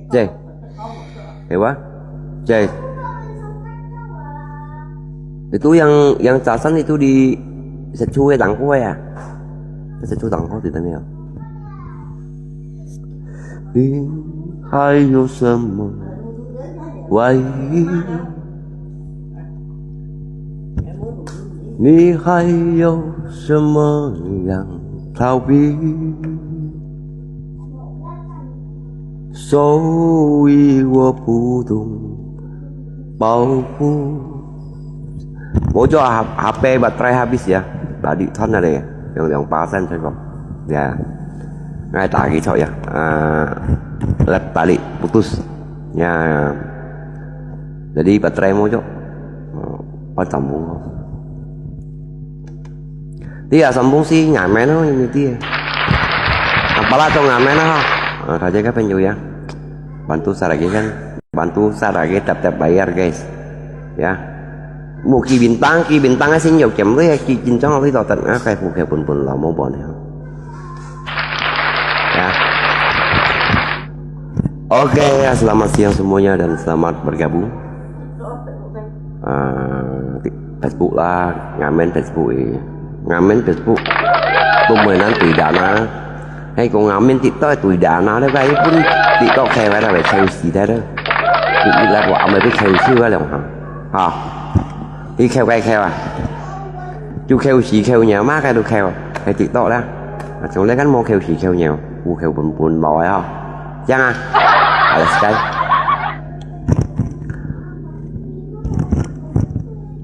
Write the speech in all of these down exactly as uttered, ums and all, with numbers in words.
Jai. Ewa. Jai. Itu yang, yang casan itu di secu tangko ya. Secu tangko tidak ni. 你还有什么外衣？你还有什么样逃避？所以我不懂保护。 Mojok H-，H P baterai habis ya. Balik thon ada ya. Yang, yang pasan saya kok. Ya. Ngai tak lagi cok ya. Ah, lep balik putus. Ya. Jadi baterai mojok. Oh, pas sambung. Dia sambung si ngamen no ini dia. Apalah tu ngamen ha. Ah, kerja kan penyu ya. Bantu saya lagi kan. Bantu saya lagi tap-tap bayar guys. Ya. Mau ki bintang, ki bintang asin yo kem tu ya, ki kincang tu tak ah, kai pu kai pun pun lah mau bon ya. Ya. Oke, ya, selamat siang semuanya dan selamat bergabung. Ah, di Facebook lah, ngamen Facebook eh. Ngamen Facebook. Tu mainan tidak na. Hei, kau ngamen TikTok tu tidak na, dah kai pun TikTok kai lah, kai si dah. Tidak lah, kau amai pun kai si lah, ha. Ha. Ini kai kai kai lah. Tu kai si kai nya, mah kai tu kai. Hai TikTok lah. Ah, 從來 kan mau kai si kai nya, 有kai分分老的哈。這樣啊。好了，再見。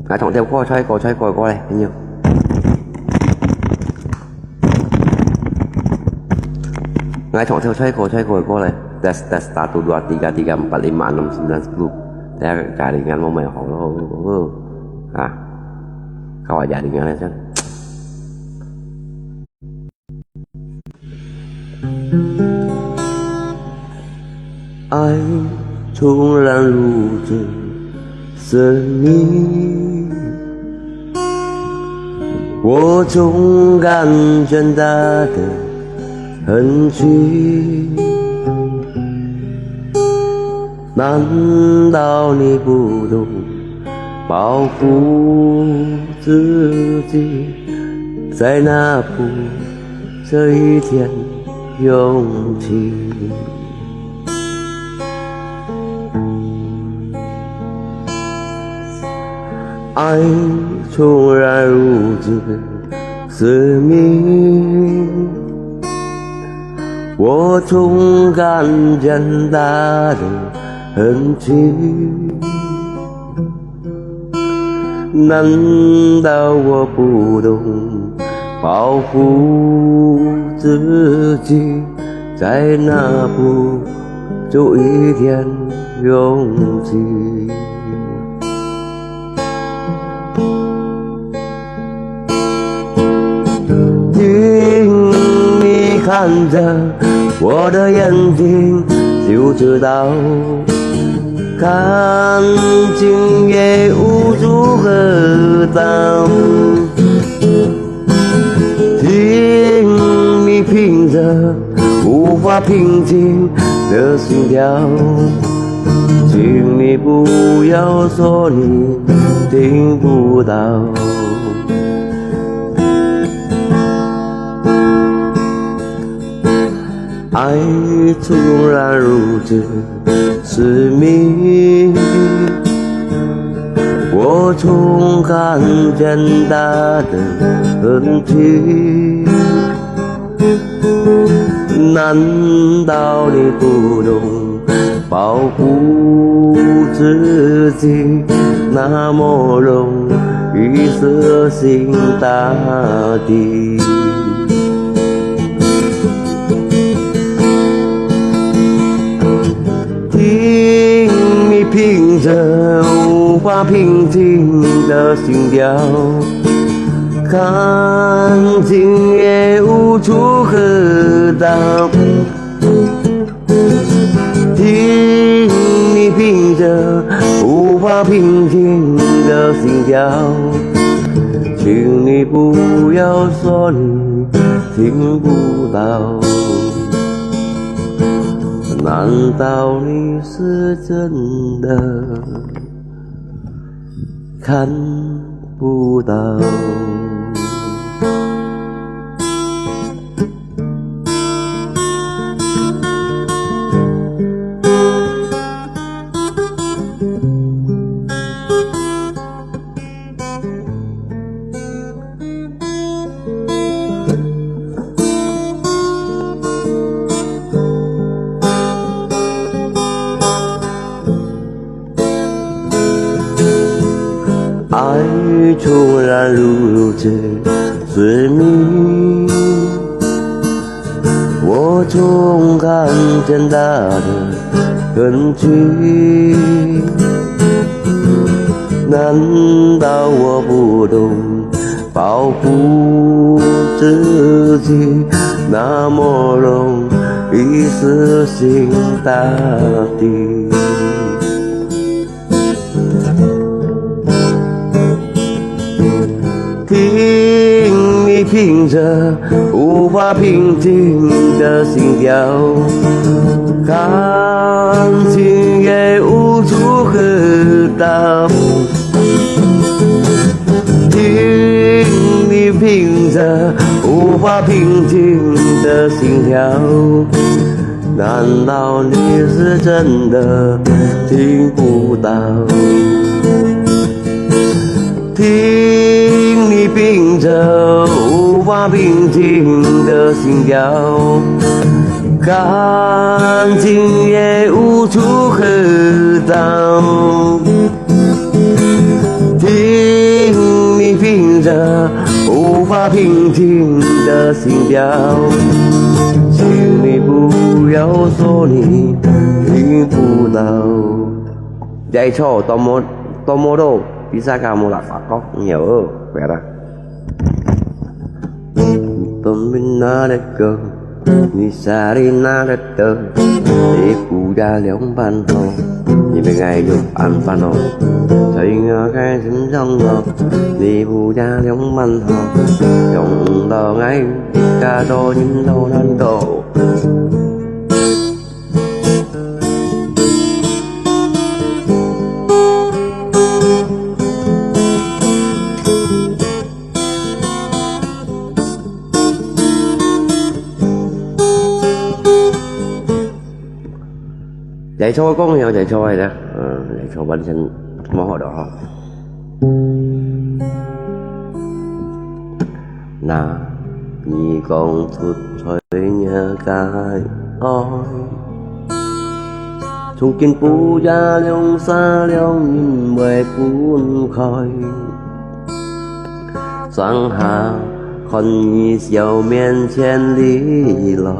Ngai thong theo kho choi kho choi kho kho leh, ini. Ngai thong theo choi kho choi kho kho leh. Tes, tes, satu, dua, tiga, tiga, empat, lima, enam, sembilan, sepuluh. Saya jaringan mau main holo. Ah. Kau jaringan aja. 爱纵然如此神秘，我总感觉它的痕迹。难道你不懂保护自己，才拿不出一点勇气？ 爱纵然如此神秘，我总感觉它的痕迹。难道我不懂保护自己，才拿不出一点勇气？ 请你看着我的眼睛，就知道，看尽也无处可逃。请你听着 无法平静的心跳，请你不要说你听不到。爱纵然如此神秘，我总感觉它的痕迹。 难道你不懂保护自己那么容易死心塌地？ 听你凭着无法平静的心跳，看尽也无处可逃。听你凭着无法平静的心跳，请你不要说你听不到。难道你是真的看不到？爱突然如此神秘，我总看见它的痕迹。难道我不懂保护自己，那么容易死心塌地？听你凭着无法平静的心跳，感情也无处可逃。听你凭着无法平静的心跳，难道你是真的听不到？听你凭着无法平静的心跳，感情也无处可逃。听你凭着无法平静的心跳，请你不要说你听不到。Jai cho, tomo, tomo do, bisa kamu lakako, nyo, pera. Tominadeko, nisarinadeto, ipuya leong panho, ni bengai yo an panho, sai nga kai sim jong ho, ni puya leong panho, yong lo ngai, ka do yin do nan do. 也錯个講了，也錯个啦，嗯，也錯完全無好了哈。 那你講出在若个愛，從今晡夜兩儕兩人會分開。上下看你笑面千里來，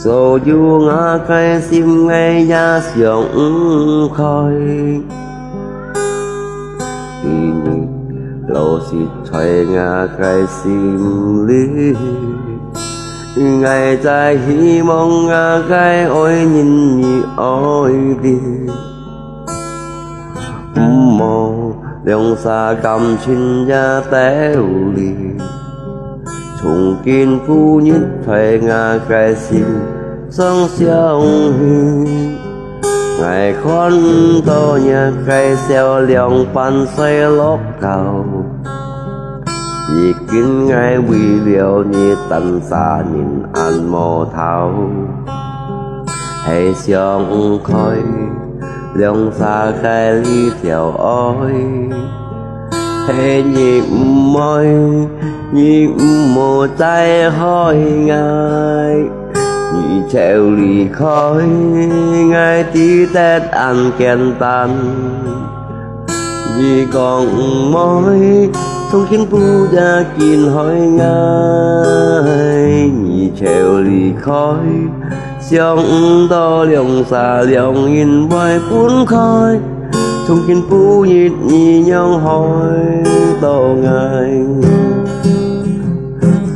所有吾个心愛也想毋開。 你老實在吾个心裡，𠊎在希望吾个愛人你愛你，毋好兩儕感情也兜離。從今晡日在吾个心上想你。 𠊎看到若个笑兩瓣細樂高，如今𠊎為了你單儕人恁無頭，係想毋開，兩儕个這條愛。 係你毋愛，你毋好再害𠊎，你就離開，𠊎知得恁簡單。你講毋愛，從今晡夜緊害𠊎，你就離開。 想毋到兩儕兩人會分開，從今晡日你仰害到𠊎，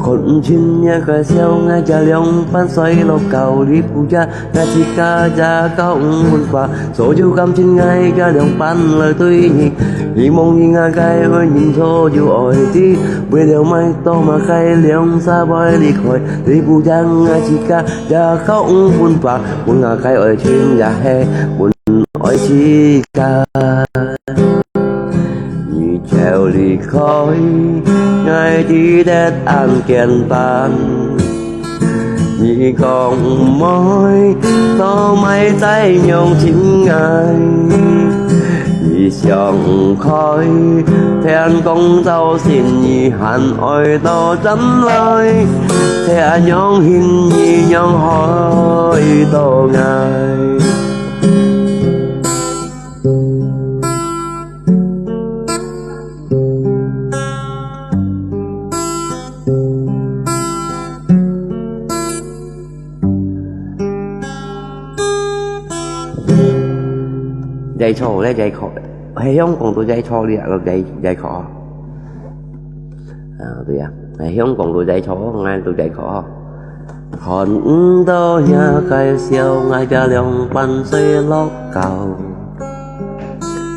看毋尋也該笑，𠊎這兩半衰落到你屋下，𠊎自家也搞毋分法，所有感情𠊎這兩半來對你。你望你𠊎該愛認錯又愛知，為了買到麼个兩儕會離開，你屋下𠊎自家也搞毋分法，分𠊎該愛情也係分愛自家。 你就離開，𠊎知得恁簡單。你講毋愛，做麼个再樣尋𠊎？你想毋開，天公造新，你還愛到轉來，這樣形你仰害到𠊎？ 這錯咧，這錯，係香港都這錯咧，這，這錯。啊，對啊，係香港都這錯，𠊎都這錯。看毋到若个笑，𠊎這兩半衰落到。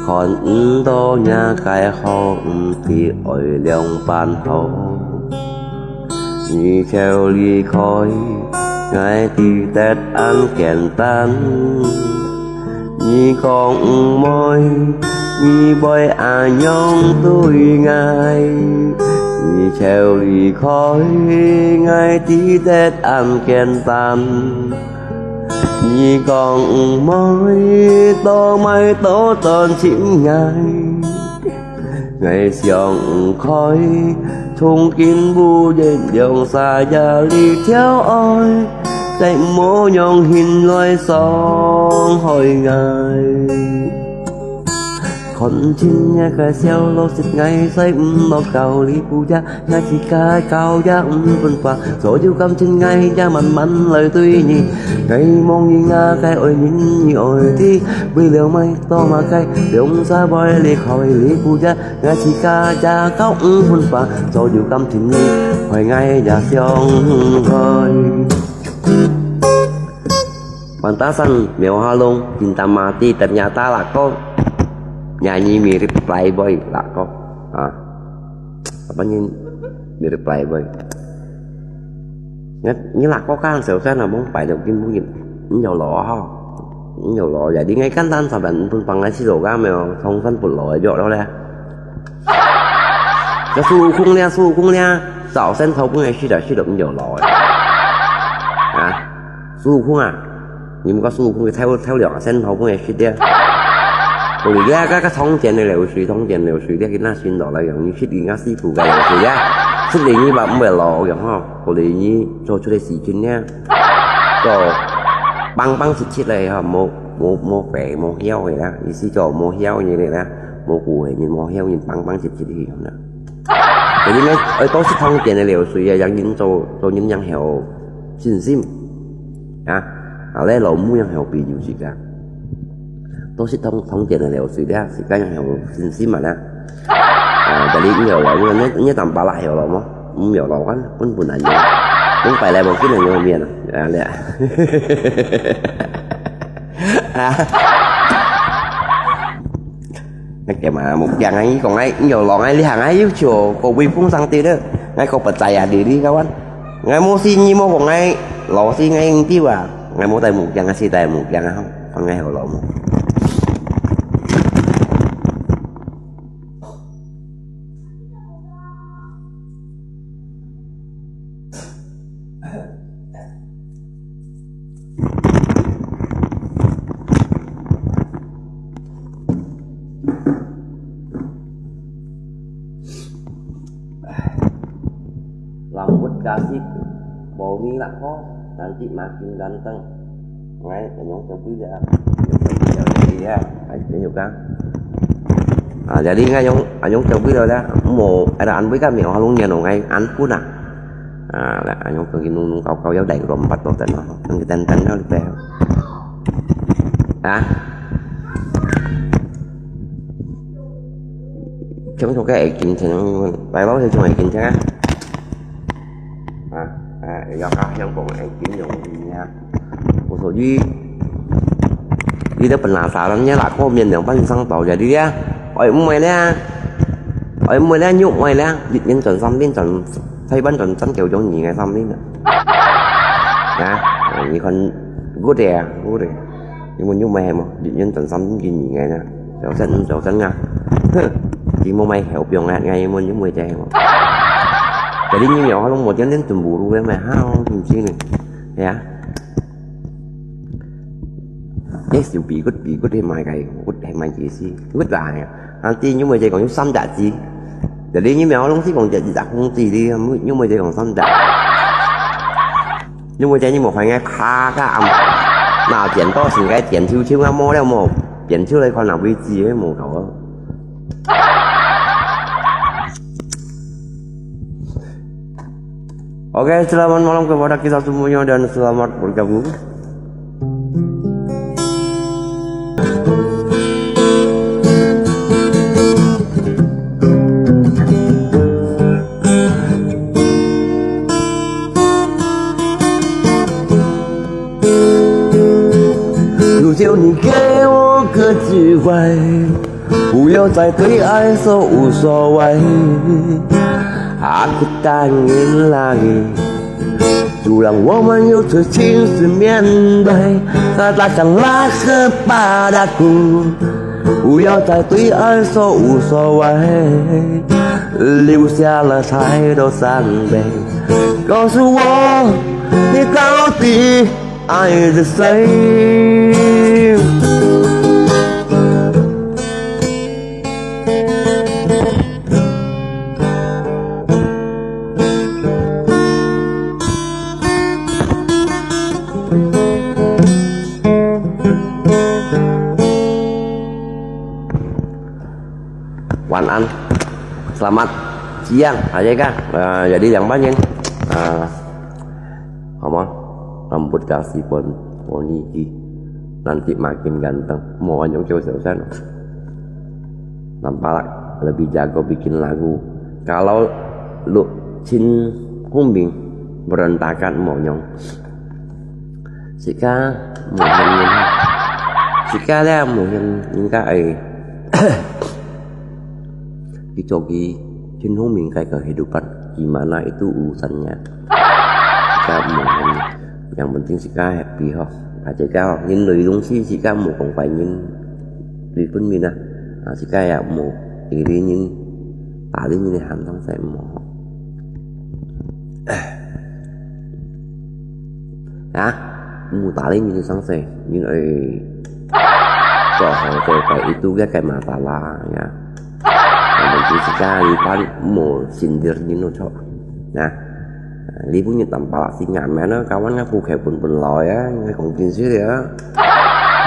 看毋到若个好，毋知愛兩半好。你就離開，𠊎知得恁簡單。你講毋愛，你會恁樣對𠊎。你就離開，𠊎知得恁簡單。 你講毋愛，做麼个倒轉尋𠊎？𠊎想毋開，從今無緣兩儕也離條愛，再無樣形來傷害𠊎。看毋清若个笑，落實𠊎使毋落到你屋下， 𠊎自家搞也毋分法，所有感情𠊎也慢慢來對你。𠊎望你啊，該愛人你愛知，為了買到麼个，兩儕會離開你屋下，𠊎自家也搞毋分法，所有感情你，害𠊎也想開。Pantasan, mewah halong, cinta mati, ternyata lako. Nyanyi mirip playboy, lako. Ha. Apa ni mirip playboy? Ngat, ni lako kan, seusan among pai dok kin mungkin. Ni jauh lo ha. Ni jauh lo, jadi ngai kan tan saban pun pangai si lo kan, meo, thong san pun lo, jauh lo le. Ke 孙悟空 le, 孙悟空 le, sao sen thau pun ngai si da, si dok ni jauh lo. Ha. 孙悟空啊，你毋講孙悟空，佢偷偷兩仙頭分佢食咧。無理啊，該个通奸个流水，通奸流水咧，佢那先落來用，你食人家師傅个流水啊，食你你把毋會落用吼，無理你做出个事情呢，做幫幫直直个吼，無無無白無曉个啦，意思做無曉个啦，無顧个人無曉人幫幫直直个啦。 Jadi呢，愛多食通奸个流水啊，讓人做做人樣有信心啊。啊，咧老母樣有比喻自家，多食通通奸个流水咧，自家樣有信心嘛咧。啊，jadi你有老母，你你當巴拉有老母，毋有老干，本本來有，本擺來無見人有面啊，啊咧。啊。 Ngai kema mukjang ai, kong ai, nyo long ai, lihang ai, yu cho, ko bui phung sang ti de, ngai ko percaya diri kawan. Ngai mo si nyi mo kong ai, lo si ngai ing ti wa, ngai mo tai mukjang, ngai si tai mukjang ah, ngai ho lo mo. ，rambut kasih, bau minyak ko, nanti makin ganteng. Ngai, anyong cabu ya. Ya, ya, ya. Ai, ini juga. Ah, jadi ngai anyong, anyong cabu ya, ya. Mo, ada an bui kami, oh, halung nyan, ngai an pun ah. Ah, lah, anyong pergi nung nung kau kau ya, dai rompat lo tan, nang kita tan lo dai. Ah. Chống cho cái ai kinh thế, bài báo thì cho ai kinh thế. 要家鄉講，哎，金融業啊。我說你，你都本來啥人家哪个面了，半生到家里啊？哎，毋會咧，哎，毋會咧，你毋會咧，一年賺三千，賺，台灣賺三九種二个三千啊。啊，你看，good啊，good啊。你問你毋會係無？一年賺三千二个呢？ 小生，小生啊，哼，佢無買好用啊，𠊎問你毋會知無？Jadi你苗可能無點點準備路个嘛，好，毋知呢，係啊。你小比骨，比骨係買个，骨係買幾時？骨大个，啊，啲你毋會知講有三隻字，Jadi你苗可能係講隻字隻空字哩，你毋會知講三隻。 因為這你無看个卡个暗，那剪刀先該剪手手啊，無了無，剪手來看哪位置个無搞啊。OK，selamat malam kepada kita semuanya dan selamat bergabung. 如果你给我个机会，不要再对爱说无所谓。Aku tak ingin lagi. Tulang woman 有这情绪面对，他打上那个巴达鼓，不要再对爱说无所谓，留下了太多伤悲。告诉我，你到底爱着谁？晚安，selamat siang，大家，呃，jadi yang panjang，呃，好吗？Rambut kasih pon poniki, nanti makin ganteng. Mau anyong kêu seusan. Nampak lebih jago bikin lagu. Kalau lu Chin Humbing berantakan mau nyong. Sika mungkin, sika le mungkin, sika ai. Dicoki Chin Humbing kai kehidupan, gimana itu urusannya. Sika mungkin, yang penting sika happy ho. Aja kau, ngin lui dong si sika mau kong pai ngin lui pun mina. Sika ya mau iri ngin, tali ngin hantang sai mau. Ya, mu tali ngin sang sai, ngin ai. Kok hang kok pai itu ga kai masalah ya. Yang penting sika lipan mau sindir ngin no cok. Nah, li pun ngin tampak si ngamen na, kawan ngaku kai pun pun lo ya, ngai kong kin si ya.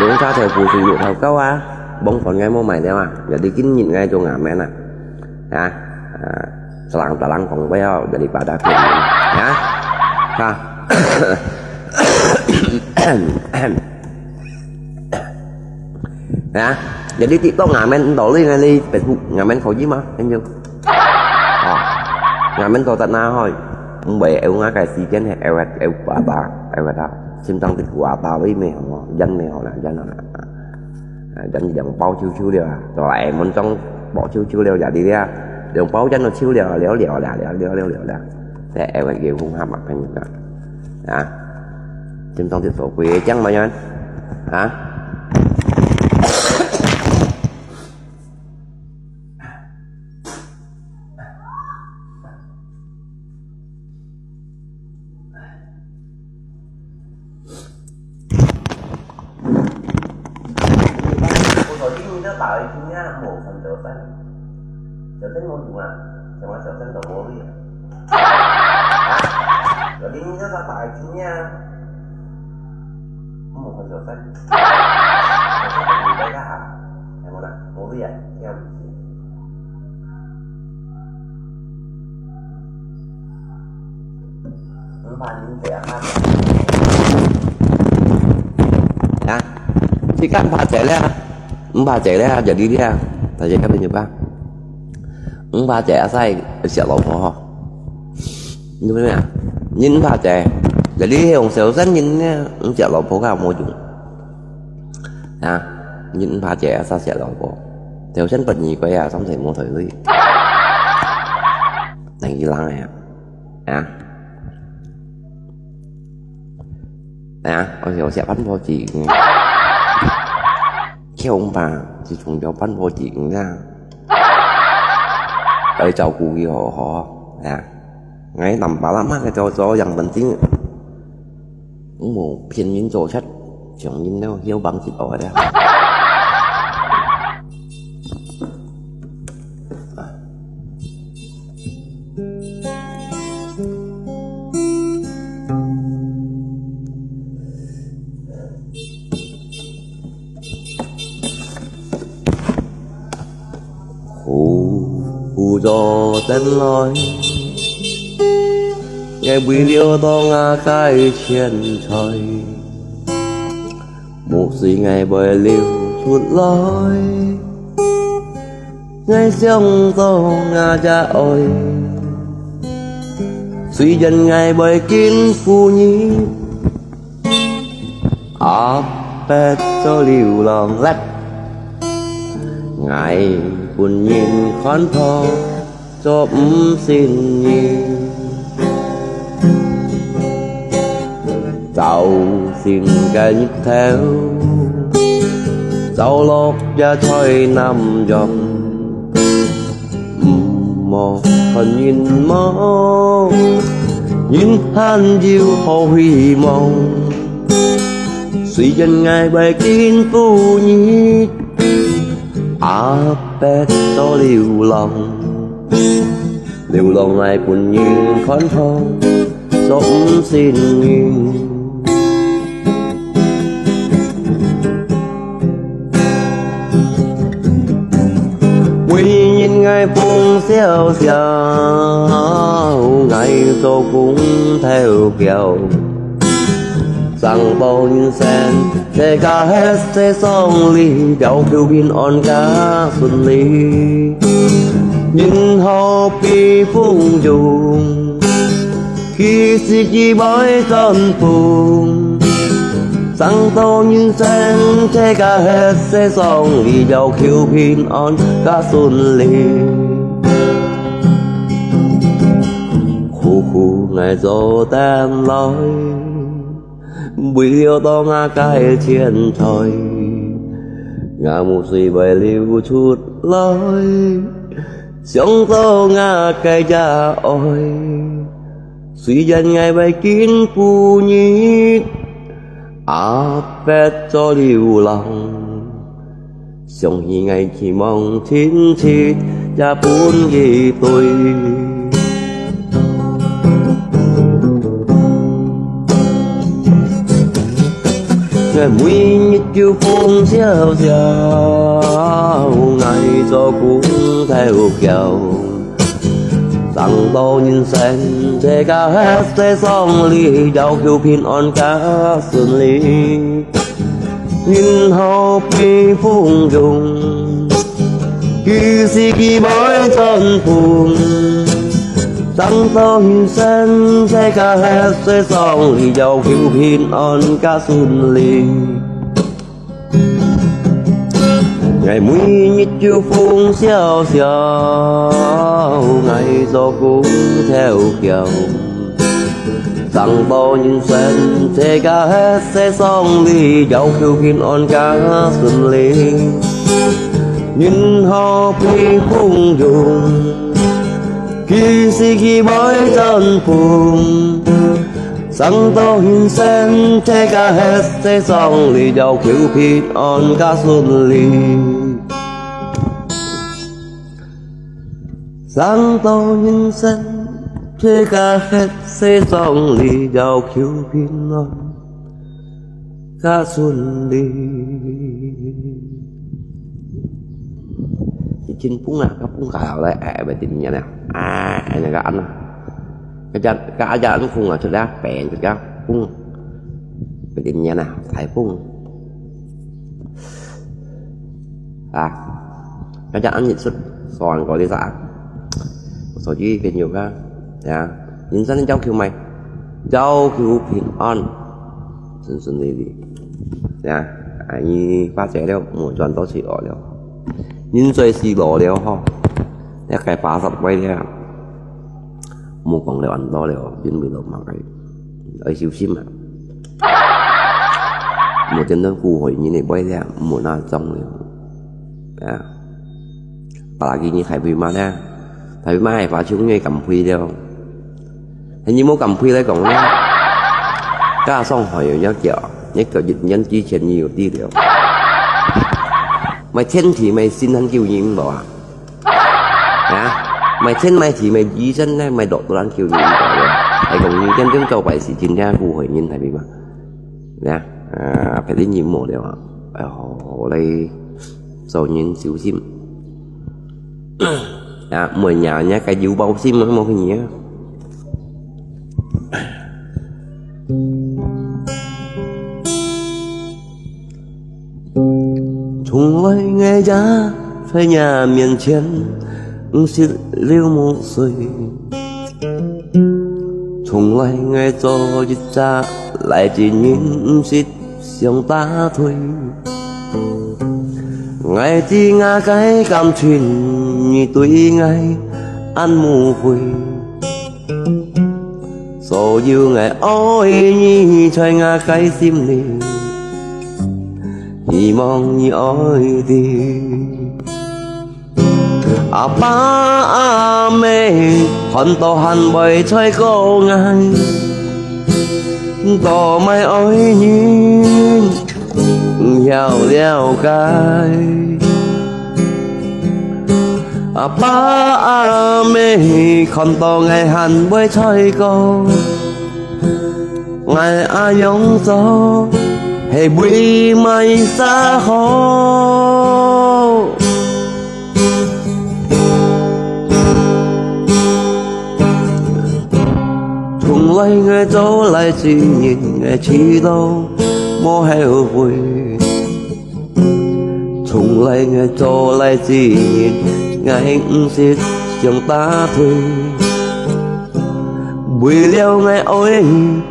Dong sa thai pu sui yuk thau kau ah. Bong kon ngai mau mai liao ah. Jadi kin ngin ngai cho ngamen ah. Ya. Selang talang kong pai au daripada kin. Ya. Ha. Ya. Jadi TikTok ngamen ndo li ngai li Facebook ngamen kau ji ma. Kan yuk. Ngamen to tat na hoi. Mbai eu nga kai si ken he eu et eu pa ta. Eu et ta. Sim tang ti kua ta li me ho. Jan me ho na, jan ho na. Jan yang pau chiu chiu liao. To lai mon trong pau chiu chiu liao ya di liao. Yang pau jan no chiu liao, liao liao liao, liao liao liao liao. Te eu et ge hung ha mak pen ka. Ha. Sim tang ti so kui jang ma yan. Ha. 我昨天你都打了一天啊，我看到三，小生我懂啊，什么小生都没力啊。啊？昨天你都打了一天啊，我看到三，小生都没力啊，什么呢？没力啊，这样子。 Ya, si kan pa cek le, pa cek le, jadi dia, ta cek kan nyoba. Pa cek asai siap lo po. Ni mana? 人毋怕濟，這裡係用小生人呢，毋識老婆較無用。啊，人毋怕濟啊，煞識老婆。小生不二鬼啊，上世無退路。等於人啊，啊，啊，我有寫番婆子。強吧，最重要番婆子啊，愛照顧佢好好啊。 𠊎男爸男媽个做做養分精，無騙人做賊，像人了，曉幫自己个。苦苦做等來，𠊎為了到𠊎个錢財，目水𠊎會流出來，𠊎想到𠊎个愛，雖然𠊎會經苦日， 阿伯做流浪漢，𠊎分人看透做毋信人。朝晨个日頭，照落也在南洋。 莫看人無，人還有好希望。雖然𠊎會經苦日，阿伯做流浪，流浪𠊎分人看透， 做毋信人。每日𠊎風蕭蕭，𠊎做工偷徼，生到人生，自家歇世上裡，要求平安加順利。人好比風湧， 其實佢會轉風，生到人生，自家歇世上裡，要求平安加順利。苦苦𠊎做等來，為了到𠊎个錢財，𠊎目水會流出來，想到𠊎个也愛。 雖然𠊎會經苦日，阿伯做流浪，想起𠊎希望親戚也分佢對。𠊎每日就風蕭蕭，𠊎做工偷徼。 生到人生，自家歇世上裡，要求平安加順利。人好比風湧，其時佢會轉風。生到人生，自家歇世上裡，要求平安加順利。 𠊎每日就風蕭蕭，𠊎做工偷徼。生到人生，自家歇世上裡，要求平安加順利。人好比風湧， 其時佢會轉風，生到人生，自家歇世上裡，要求平安加順利。生到人生，自家歇世上裡，要求平安 加順利。一陣風啊，个風下來，哎，會點樣呢？哎，哎，那個啊，那，該隻，該隻風啊，出來，變這個風，會點樣呢？颱風。啊，該隻恁樣出，算過你啥？手機朋友啊，呀，人生的要求嘛。朝九平安，順順利利。呀，啊，你發財了，無賺到錢了，人衰死老了吼，大概八十歲了，莫講了恁多了，因為老麼个，愛小心啊。莫等到古代人个話了，莫那種了。啊，apalagi你大肥媽呢，大肥媽還發出你減肥了。 係你無減肥來講呢，加上還有一個，一個月年之前你有知了。買天體買新很久你無啊？啊？買天買地買醫生呢，買doctor很久你無了。係講你真正做壞事，真正古代人大肥媽。呀，啊，別人你無了啊。哎，好，好嘞，做人小心。 啊，莫讓人家个有包心，莫去惹。從來𠊎也在若面前，毋識流目水。從來𠊎做一隻來之人，毋識 想打退。𠊎知𠊎个感情，你對𠊎恁無悔。所有𠊎愛你在𠊎个心裡，希望你愛知。 阿爸阿姆看到還會在過𠊎，都毋愛人曉了解。阿爸阿姆看到𠊎還會在過 𠊎恁樣做，係為麼儕好？從來𠊎做來之人，𠊎試著無後悔。 從來𠊎做來之人，𠊎毋識想打退。為了𠊎愛你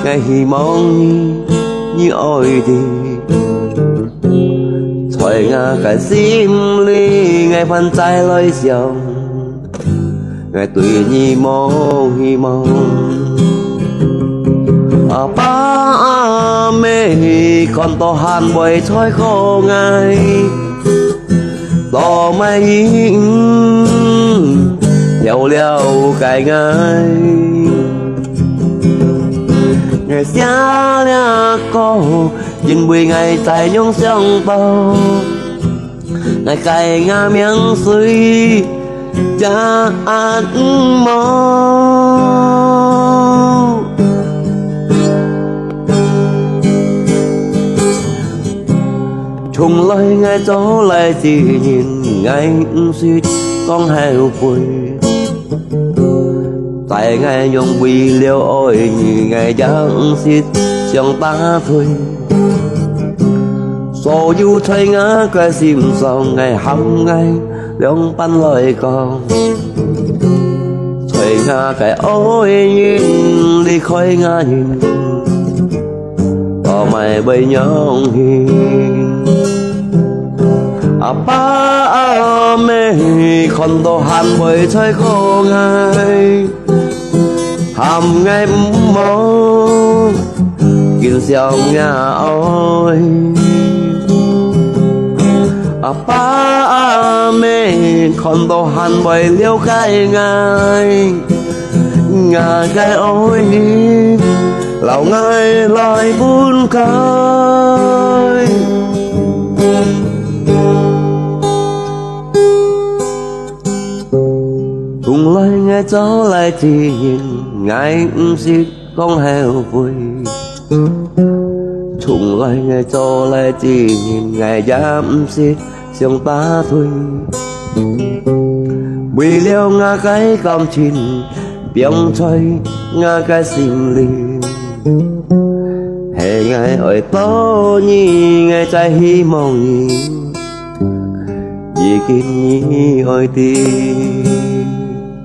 ，𠊎希望你，你愛知。在𠊎个心裡，𠊎還在來想。 𠊎對你無希望。阿爸阿姆看到還會在過𠊎，都毋愛人曉了解𠊎。𠊎寫這歌，因為𠊎在仰想到 𠊎个𠊎名誰也毋無。從來𠊎做來之人，𠊎毋識講後悔。 在𠊎用為了愛你，𠊎也毋識想打退。所有在𠊎个心上，𠊎喊𠊎兩半來講，在𠊎个愛人離開𠊎人， 都毋會仰形。阿爸阿姆看到還會在過𠊎，喊𠊎毋好緊想若愛。阿爸阿姆看到還會了解𠊎， 𠊎个愛人，摎𠊎來分開。從來𠊎做來之人，𠊎毋識講後悔。從來𠊎做來之人，𠊎也毋識 想打退。為了𠊎个感情，放在𠊎个心裡，係𠊎愛到你，𠊎在希望你，已經你愛知。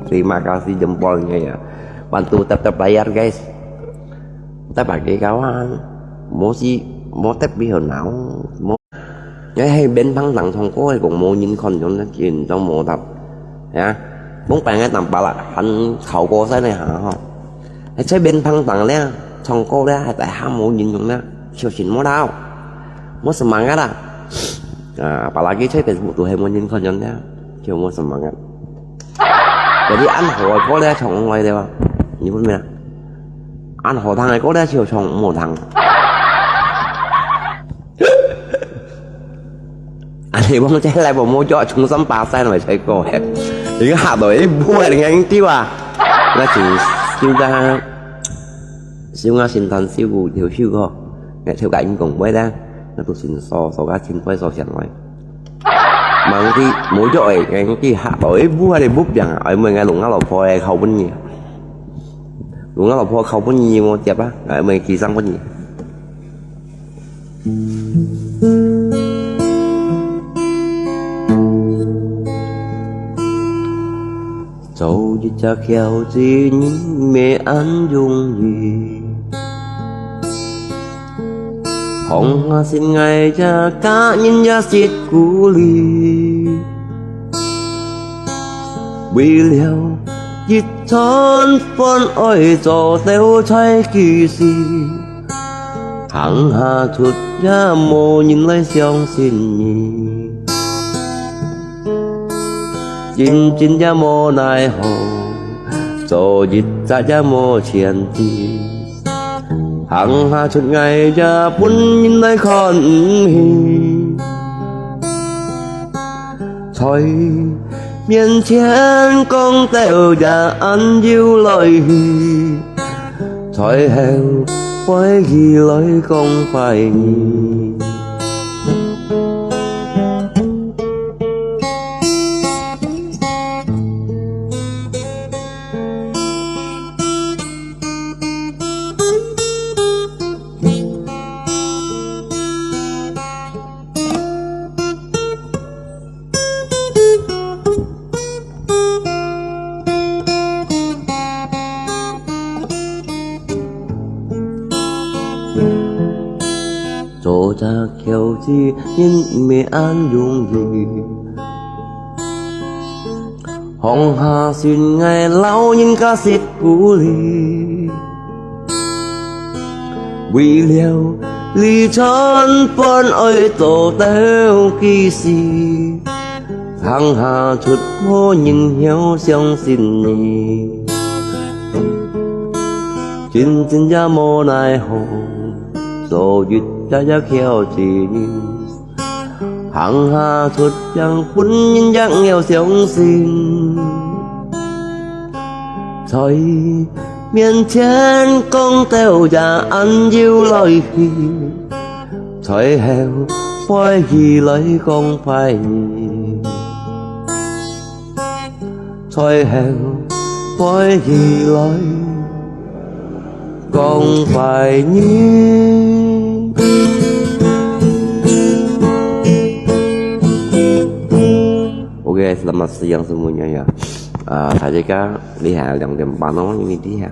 Terima kasih jempolnya ya. Bantu tap-tap layar, guys. 在別个教啊，無事，無特別好鬧，無。𠊎係面盆頂唱歌个，講無人看樣呢，緊張無答。啊，講白个當白啦，還考過賽呢下吼。係在面盆頂咧，唱歌咧，還在下無人樣呢，小心無鬧，無semangat啦。啊，apalagi在Facebook都係無人看樣呢，就無semangat。Jadi恁好个歌咧，唱來對吧？你問咩啊？恁好聽个歌咧，就唱毋好聽。恁樣講起來，無無叫重新巴塞來唱歌嘿。你看嚇到一步，你看你丟啊！那就修个，修个聖誕秀，跳秀个，那跳个英雄妹咧，那都先說，說个清白說先來。Mangti，無叫誒，𠊎佢嚇到，誒，不，你不變啊，誒，問𠊎弄啊老婆誒，靠本你。弄啊老婆靠本你，無接啊，誒，問佢生本你。做一隻僥倖人，毋係恁容易。 放下心愛這家人也識鼓勵，為了一餐飯愛做到在幾時，行下出也無人來相信你。 真真也無奈何，做一隻也無錢支，行下出外也分人來看毋起。在面前講到也恁有來氣， 在後背起來講壞你。做隻僥倖人毋係恁容易，放下心愛摎人家識鼓勵。 為了這餐飯愛做到幾時，行下出無人曉相信你。真真也無奈何，做一隻也僥倖人。 行下出正分人也毋曉相信，在面前講到也恁有來氣，在後背起來講壞你。 在後背起來講壞你。OK，selamat siang semuanya ya. Ah, 大家，你看兩點半哦，因為你看。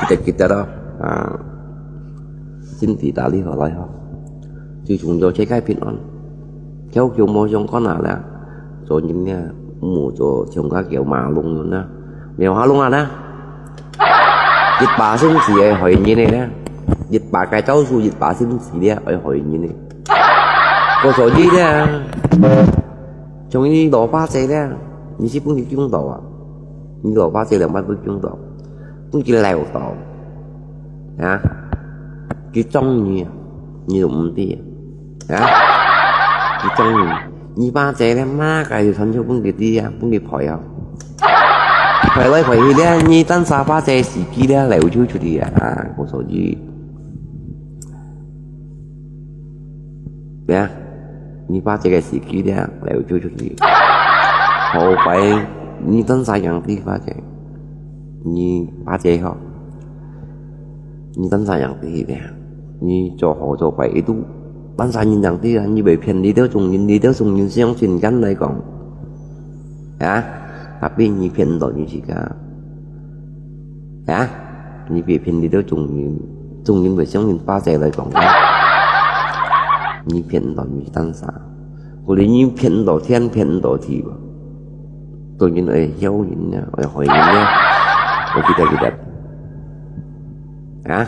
Kita-kita咯，啊，身體打理好來吼。最重要，世界平安。 僥倖無相干啊啦，做人呢，毋好做像該僥倖馬龍樣啊，僥倖馬龍啊啦。一把心事會害人个啦，一把个招數，一把心事咧，會害人个。故所以咧，像你老爸仔咧，你係分佢驚到啊，你老爸仔兩擺都驚到，分佢撩到。 啊，佢中意啊，你就毋知啊。啊，佢中意，你把仔咧，麼个就傳出分佢知啊，分佢陪啊。陪來陪去咧，你單儕把仔時機咧，流出出去啊，啊，故所以。 呀，你把這个時機咧，流出出去。好擺，你等啥樣地方去？你把這吼，你等啥樣地方？你做好做壞，一度，等啥人樣地啊？你會騙你兜眾人，你兜眾人相信，簡單來講，啊，tapi你騙毋到你自家，啊。你別騙得到眾人，眾人會相信巴西來講个。你騙毋到你單儕，故所你騙毋到天，騙毋到地，眾人愛曉人呀，愛害人呀。愛記得記得。啊？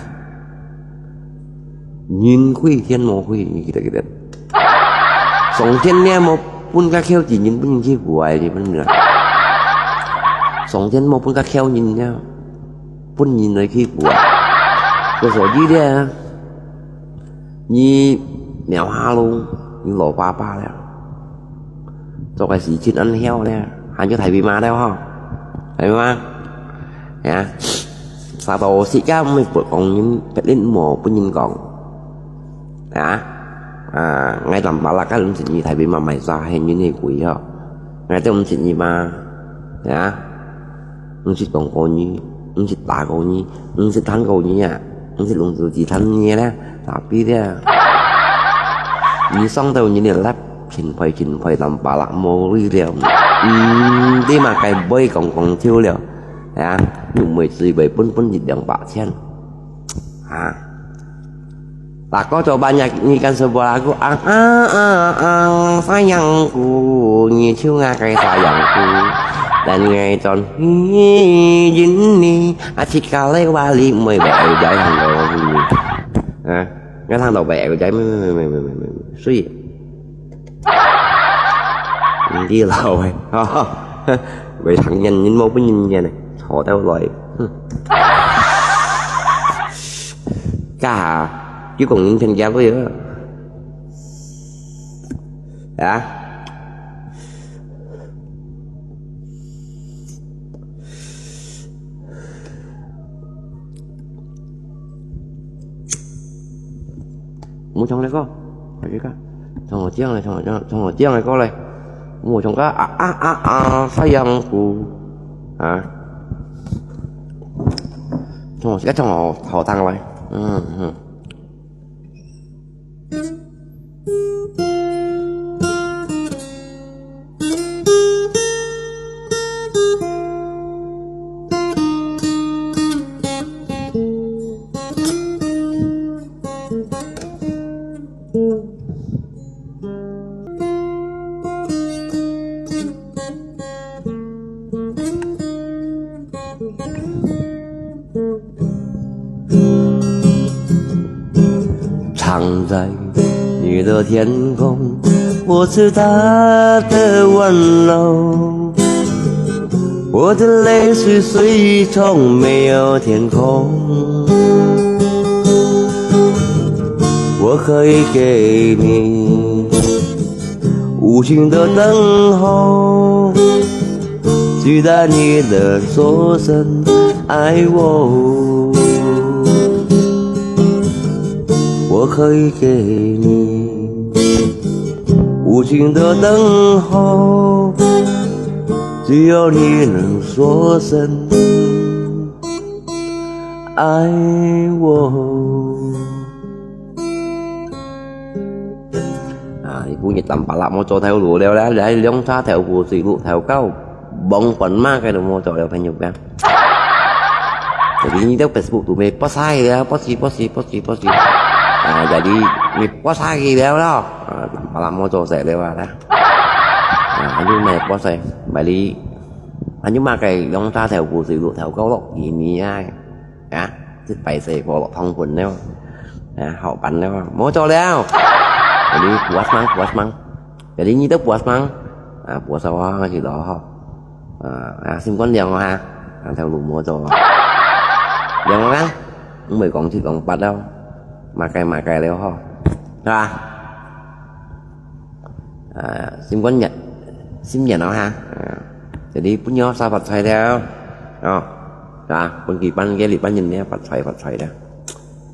人虧天無虧，你記得記得。上天呢，無分較巧个人，分人欺負啊，你分人啊。上天無分較巧人呢，分人來欺負啊。故所以呢，你貓下路，你老爸爸了，做个事情恁曉呢，還有大尾巴了吼，大尾巴。 啊，啥都自家毋會講人，別人無分人講。啊，啊，𠊎南巴拉个毋識你大尾巴賣啥，係人係鬼吼。𠊎都毋識你嘛，啊，毋識講過你，毋識打過你，毋識彈過你啊，毋識弄手指彈你咧，tapi咧。你上到你个laptop，勤快勤快，南巴拉無鐳了，嗯，你嘛該會講講笑了。 啊，又毋會只會分分一兩百千。啊，lagu coba nyanyikan sebuah lagu, ang, ang, ang, ang, sayangku, nyi chunga kai sayangku, dan ngai ton hi jin ni, aci kale wali, mui bai ai jai hang lo ni. Ah, ngai hang lo bai ai jai, me, me, me, me, me, me, me, sweet. 你老欸，哈哈，會聽人，人無分人言呢，坐到來，哼。家下，又講人騙家妹啊。啊？ 莫唱該歌，還有个，唱好聽个，唱好聽，唱好聽个歌咧。莫唱个啊啊啊啊，sayangku，啊。唱好，唱好，好聽个，嗯嗯。 藏在你的天空，我是他的温柔。我的泪水水中没有天空，我可以给你 无尽的等候，期待你能说声爱我。我可以给你无尽的等候，只要你能说声爱我。 啊，你本日南巴拉莫做頭路了啦，來兩隻頭部水路頭高，望本馬个都莫做了，朋友啊。Jadi你到Facebook都被post下去了，post去，post去，post去，post去。啊，jadi你post下去了咯。啊，南巴拉莫做事了啊，啦。啊，你莫post，balik。啊，你嘛个兩隻頭部水路頭高咯，你你啊。 啊，這擺勢無落通分了，啊，好辦了，無做了。Jadi puas mang, puas mang. Jadi你都puas mang,啊，puas awak ngaji lo ho. 啊，啊，心肝涼啊，啊，頭路無做。涼啊，毋會講七講八了，makai-makai了ho，係吧？ 啊，心肝熱，心熱哦哈。啊，jadi分佢儕發財了，哦，啊，分佢班个日本人呢發財發財了，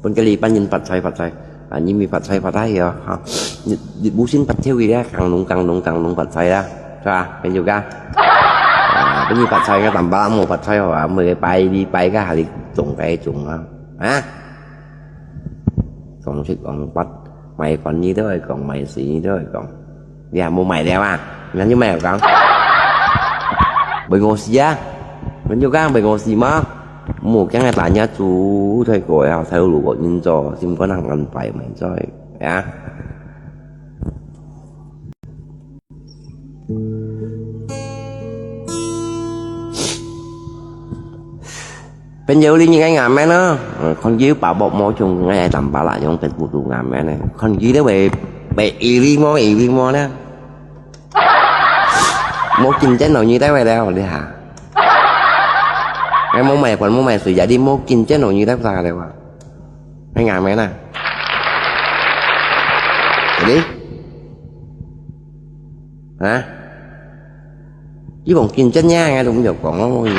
分个日本人發財發財，啊，你咪發財發財哦，哈，你你無心發財个啦，更弄更弄更弄發財啦，係吧？朋友啊，啊，分你發財个，tambah無發財哦，每個拜禮拜个還係中个中啊，啊，講七講八。 買飯你都會講，買水你都會講。你還無買了啊？你還有買有講？問我事啊？問我講，問我事嗎？ Mô kiang个大家族，在國校頭路个人做，心肝行安排，毋在啊。朋友，你應該啱咩呢？呃，看佢有把握無，像𠊎个南巴拉樣，朋友都啱咩呢？看佢咧會，會一粒無，一粒無呢？ 無競爭了，你在位了，你哈。哎，無買飯，無買水，jadi無競爭了，你在啥了哇？哎，啱咩啦？Jadi，啊？你講競爭呀，𠊎都毋曉講，我無語。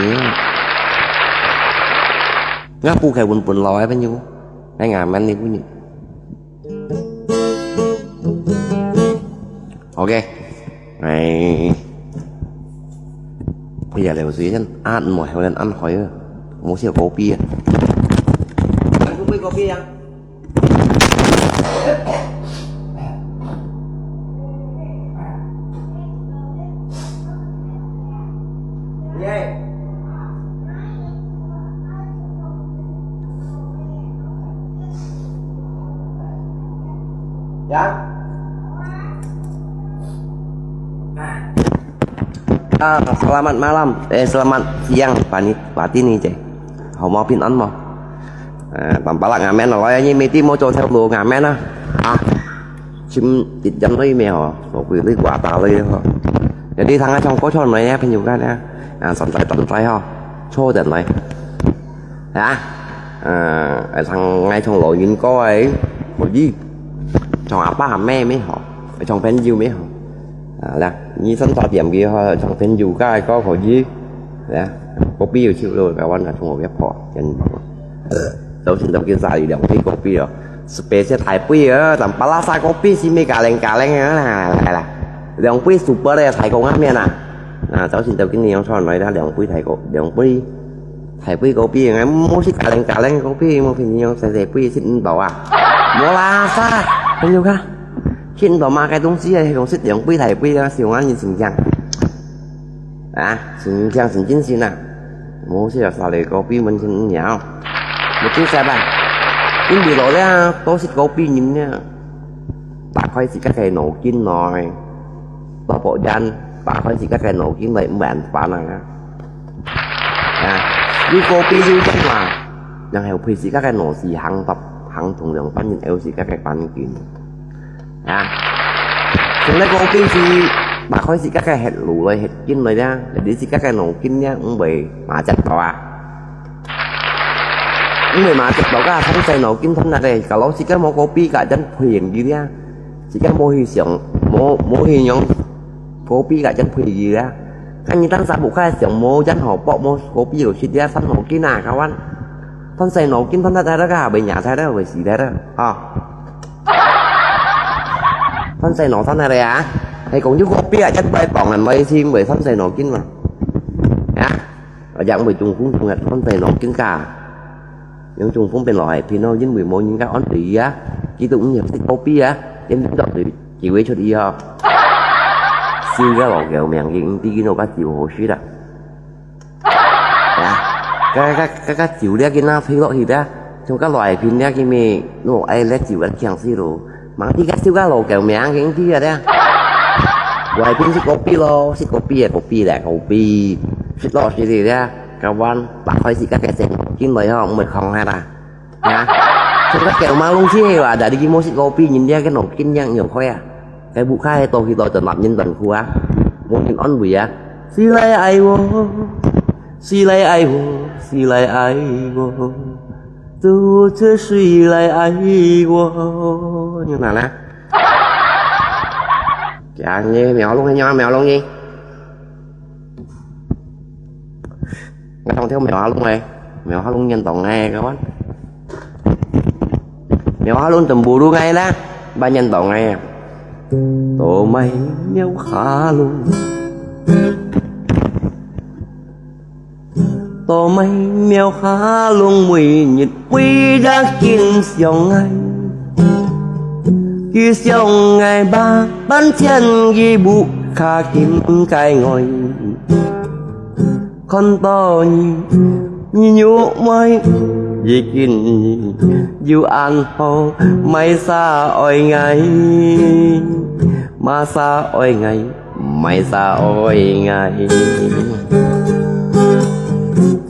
𠊎不開本本老个朋友，哎，啱咩你不你。 OK，哎，佢也流水先，啊，毋好，好難安排啊，無食kopi啊。來，杯kopi啊。耶。 Ya. Ah, selamat malam. Eh, selamat siang, Pani-, Patini, cek. Hò mò, pin an mò? Eh, tampalak ngamen lo, ya, ni mesti mò cho theo lo ngamen ah. Ah, chim tit jam lo ime ho, so kui lui kua ta lo ho. Jadi, thang ai chong ko chon mai ya, pin yu kan ya. Ah, son tai ton tai ho. Cho den lai. 啊，呃，像𠊎像老人家个，無意，像阿爸阿姆乜好，像朋友乜好。啊，啦，你上茶店个話，像朋友个个可以，啦，kopi有少咯，台灣啊，從我別破，真棒。首先就叫啥兩杯kopi哦，special大杯哦，但巴拉沙kopi係咩加零加零啊，來來來，兩杯super个，太過啱面啊。啊，首先就跟你用出來啦，兩杯太過，兩杯 大杯kopi，𠊎無食加零加零个kopi，無平時用細細杯食毋到啊。無啦，啥？朋友看，食毋到麼个東西啊，講食兩杯大杯啊，小眼你心驚。啊，心驚神經病啊！無食啊，啥嘞kopi門前鳥。無做啥吧？因為老了，多食kopi人呢，打開自家个腦筋來，多保養，打開自家个腦筋來，毋會煩啊。 啊，有kopi有煙嘛，然後配自家个腦屎行到行動量反應，有自家个環境。啊，從來kopi係打開自家个血路來、血筋來呀，你自家个腦筋呀，毋會麻雀到啊。毋會麻雀到个，通晒腦筋通那个，kalau自家無kopi，个真配應佢呀，自家無去想，無，無去用kopi，个真配應佢呀。 該你當時屋下上無煙好，薄無kopi有食咧，傷腦筋啊，kawan。當時腦筋當得得个，會贏忒个，會死忒个，吼。當時腦傷忒个啊，係講有kopi啊，一擺當然會死，會當時腦筋嘛。啊，也會中風中啊，當時腦筋㗎。 用中風變老係偏咯，因為無人家安慰佢啊，佢都毋曉食kopi啊，因為落去就會出去吼。笑个老狗命，佢毋知佢老家酒好食啦。啊，該該該該酒了，佢拿推落去啦，像該老係偏了，佢咪老愛咧酒个強勢咯。 Mang tiga suka lo kau miang king tiga dia. Wai pin si kopi lo, si kopi ya kopi lah kopi. Si lo si dia, kawan, tak koi si kakek sen kin lo ya, mui kong ha ta. Ya. Suka kau malung si wa, dari kimo si kopi nyin dia kan kin yang nyong koi ya. Kai bu kai to ki to to nap nyin tan khua. Mungkin on bu ya. Si lai ai wo, si lai ai wo, si lai ai wo. 都是谁来爱我？你哪呢？讲你苗龙，你苗龙你。我想听苗龙哎，苗龙念懂哎，kawan。苗龙真不如哎啦，把念懂哎。都买苗龙。 多买苗下龙，每日为了见相爱。佢相爱百般千，佢不卡金该爱。看到你你玉妹，已經有恁好，麼儕愛𠊎，麼儕愛𠊎，麼儕愛𠊎。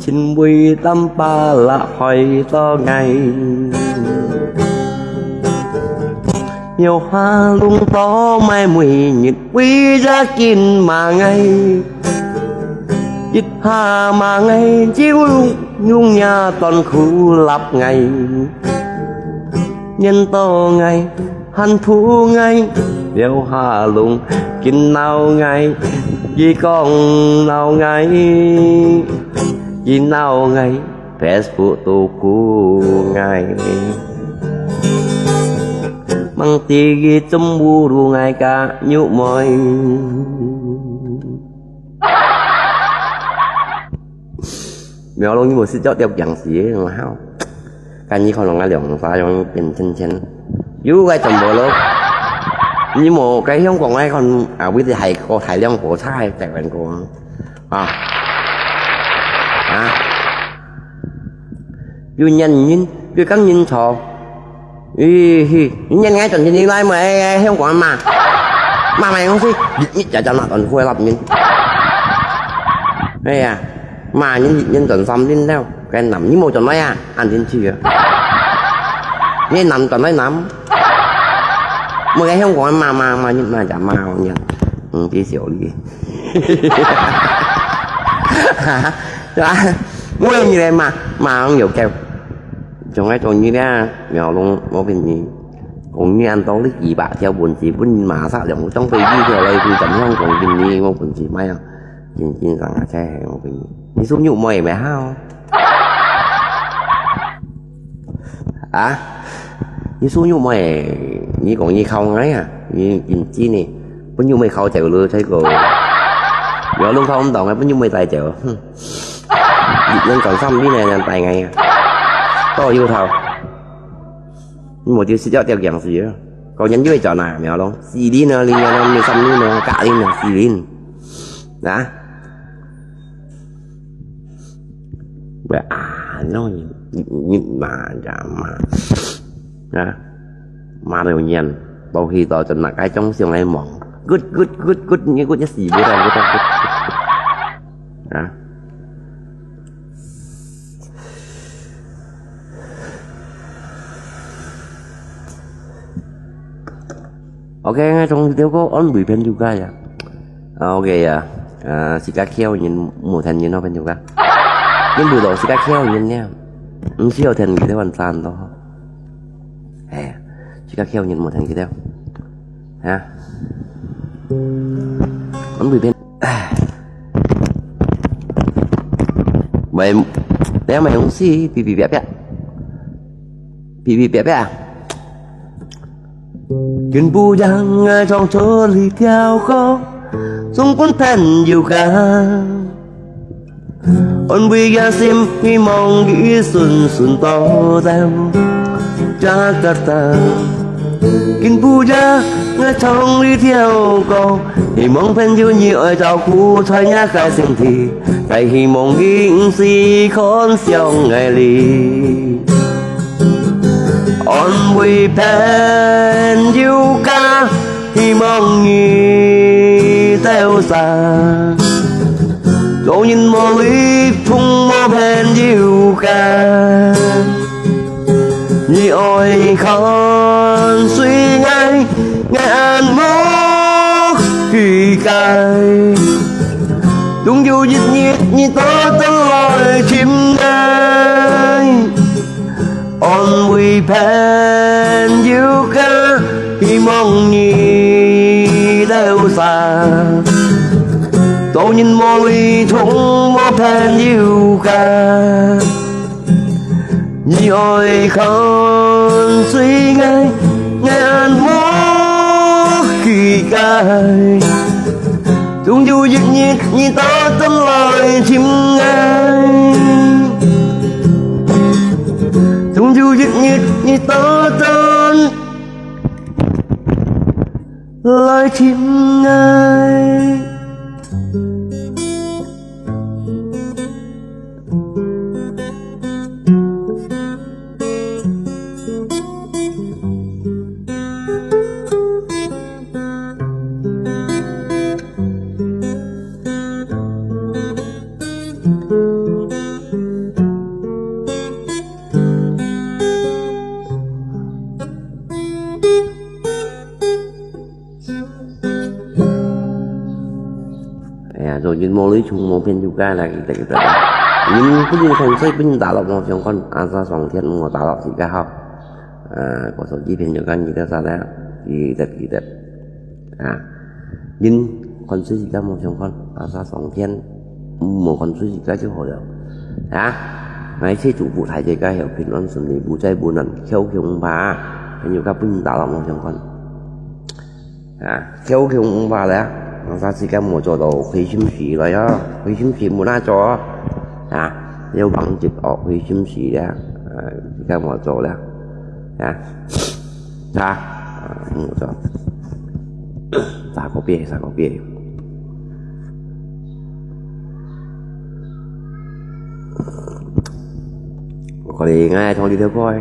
親為擔把啦害到𠊎，廟下弄到麼每日為這緊罵𠊎。 一下罵𠊎，就用，用若短褲揇𠊎，念到𠊎，還吐𠊎，了下攏緊惱𠊎，佢講惱𠊎，佢惱𠊎，Facebook都顧𠊎，吂知佢怎侮辱𠊎个玉妹。 廟公，你無食著吊頸屎，有無效？今日看到𠊎兩儕樣變青青，有个全部咯。你無該香港个看啊，為了海哥大量火車个台灣歌啊，啊，又念人，又講人錯。 咦，嘿，你念𠊎轉天來嘛，哎，哎，香港罵，罵麼東西，日日夜夜罵轉褲揇人。哎呀，罵人一年轉三輪了，該男你無轉來啊，恁天去啊。你男轉來男，無該香港罵罵罵，你罵就罵人，嗯，幾小力。 對吧？我有你來罵，罵人有夠。從來中意咧，廟公，我分你講，你恁多你幾百條文字，分你罵煞兩張飛機條來，佢怎樣講分你，我分你買啊，真真正啊，真係我分你。你屬牛妹咩哈？ 啊？你屬牛妹，你講你靠𠊎啊？你認真呢？分牛妹靠走了，這個。有人靠毋到，分牛妹帶走，哼。人講三輪呢，人帶𠊎啊？到有頭。你無就食著吊頸屎啊？講人就會轉啊，廟公。四輪啊，輪啊，沒三輪啊，假輪啊，四輪。啊？ 喂啊，你，你，你罵呀罵，啊，罵到人，到去到就拿該種相來望，good good good good，你good一死，good good good，啊。 OK，𠊎從這個安慰朋友家呀。啊，OK呀，啊，自家噭人無聽人咯，朋友家。因為到自家噭人呢，毋需要聽佢兜還讚咯。哎，自家噭人無聽佢兜，啊，安慰朋友。 唉。喂，你係麼東西？嗶嗶啪啪。嗶嗶啪啪。今晡夜𠊎唱出這條歌，送分朋友家。 安慰个心，希望佢順順到到Jakarta。今晡夜𠊎唱這條歌，希望朋友你愛照顧在若个身體，再希望佢毋使看上𠊎哩。安慰朋友家， 希望你兜儕，做人無累，從無朋友間。你愛看誰𠊎，𠊎恁無氣概。總有一日你倒轉來尋𠊎。 安慰朋友家，希望你兜儕，做人無累，從無朋友間。你愛看誰𠊎，𠊎恁無氣概。 總有一日你倒轉來尋𠊎，總有一日你倒轉來尋𠊎。所以無你充無朋友个啦，佢得佢得。你不能看，所以不能打落無相干，啊，啥上天無打落自家好。啊，我手機朋友个你得啥啦，佢得佢得。啊，人看自家無相干，啊，啥上天無看自家就好了。啊，乃是祝福大家个有平安順利，無災無難，口口紅包啊，朋友个不能打落無相干。 啊，口口紅包了，啊，啥時間無做到虧心事了呀？虧心事無哪做啊？啊，要忙着哦，虧心事了，啊，時間無做了，啊，啥？啊，無做。啥个别？啥个别？我可能爱同你聊过，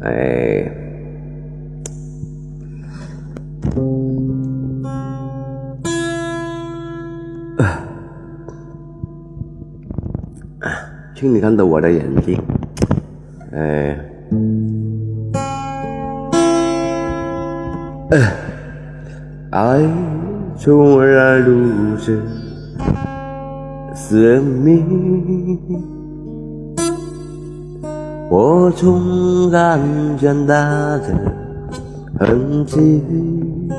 哎。 请你看到我的眼睛，哎，爱从来如此神秘，我总感觉它的 很近，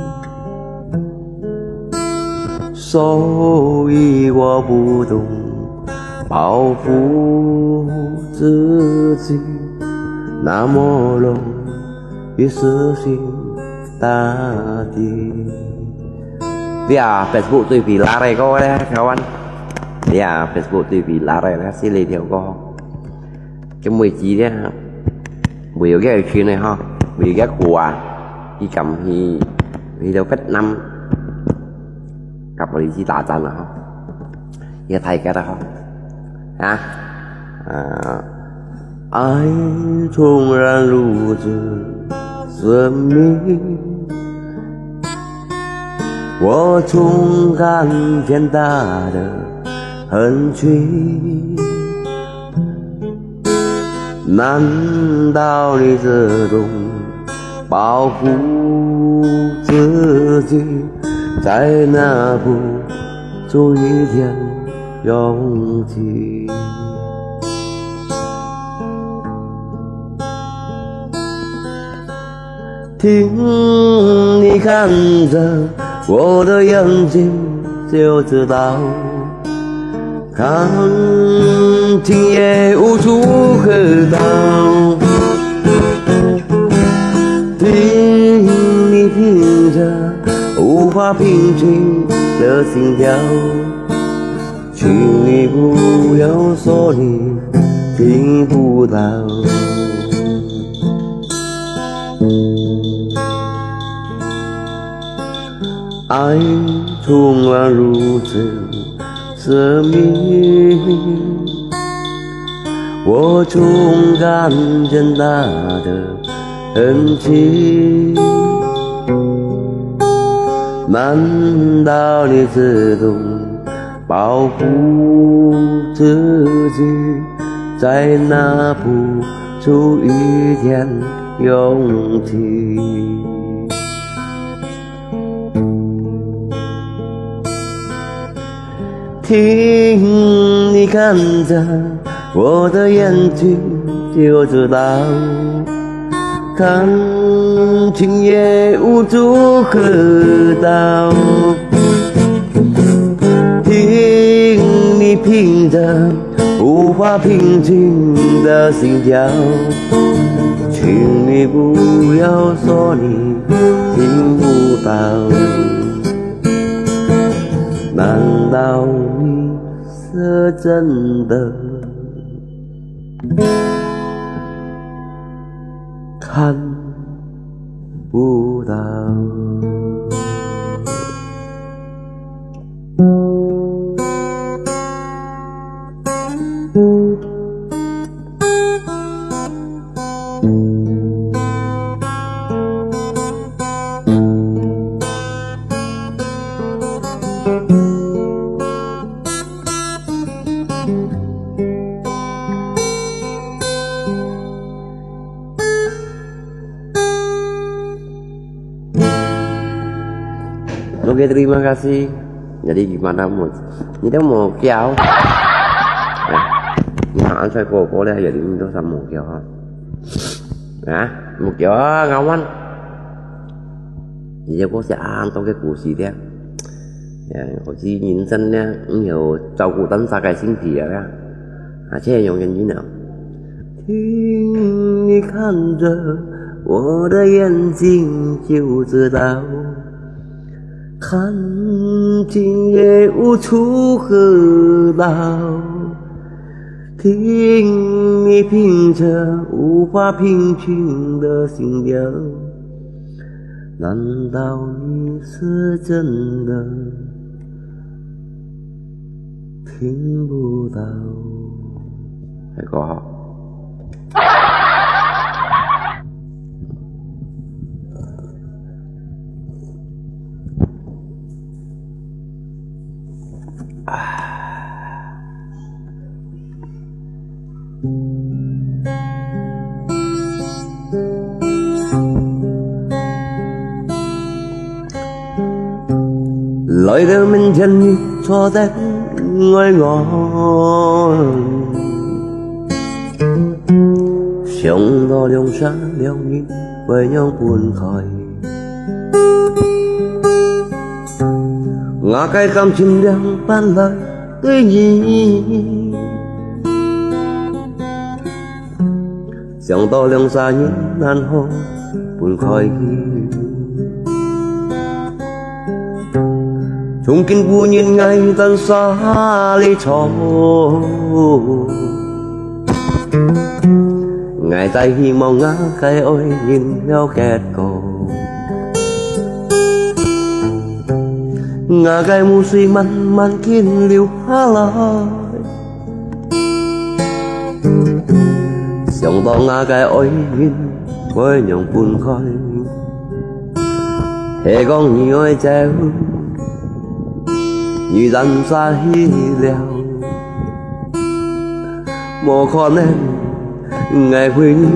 所以我不懂保护自己，那么容易死心塌地。你啊，Facebook对比拉来个咧，台湾。你啊，Facebook对比拉来咧，是哪条歌？ 个妹子咧，會有个群个吼，會有个歌啊，佢敢去，去到越南，甲police打仗啊吼，个大家啦吼，啊，啊，爱从来如此神秘，我总感觉它的很近。 难道你自动保护自己，在那不注一点勇气？ 听你看着我的眼睛就知道，看清也无处可逃。听你听着无法平静的心跳， 请你不要说你听不到。爱从来如此神秘，我总感觉它的很近。难道你自动 保护自己，再拿不出一点勇气。听你看着我的眼睛就知道， 看清也无处可逃。听你凭着无法平静的心跳，请你不要说你听不到。难道你是真的 看不到。Oke, terima kasih. Jadi gimana mau? Ni dah mau kiau. Nah, an saya kau kau lah jadi ni dah sama mau kiau ha. Nah, mau kiau ha, kawan. Jadi aku si an tahu ke kursi dia. Ya, 我是人生呢，你有照顾咱三个身体啊。啊，这样原因啊。听你看着我的眼睛就知道，看尽也无处可逃。听你凭着无法平静的心跳，难道你是真的听不到？还搞好。来到门前，你坐在外望，想到两山两影，鸳鸯分开。 我个感情两半来对你，想到两三年难好分开去，从今不念爱咱沙里愁。 𠊎再希望𠊎个爱人了结果。𠊎个目水慢慢紧流下来，想到𠊎个爱人会让分开。 係講你愛走，你人生去了，無可能，𠊎陪你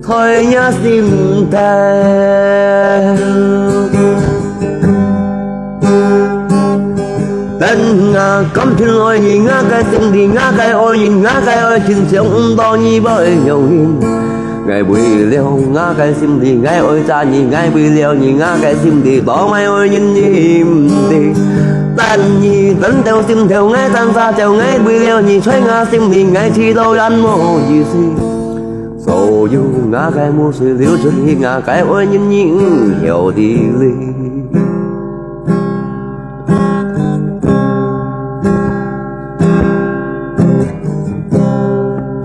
在若心頭。 但𠊎甘心愛你，𠊎个心裡，𠊎个愛人，𠊎个愛情，想毋到你會用心。𠊎為了𠊎个心裡，𠊎愛著你，𠊎為了你，𠊎个心裡，多麼愛人你毋知。但你等到心頭，𠊎等沙洲，𠊎為了你，在𠊎心裡，𠊎知道人無意思。所有𠊎个目水流出去，𠊎个愛人你毋曉得哩。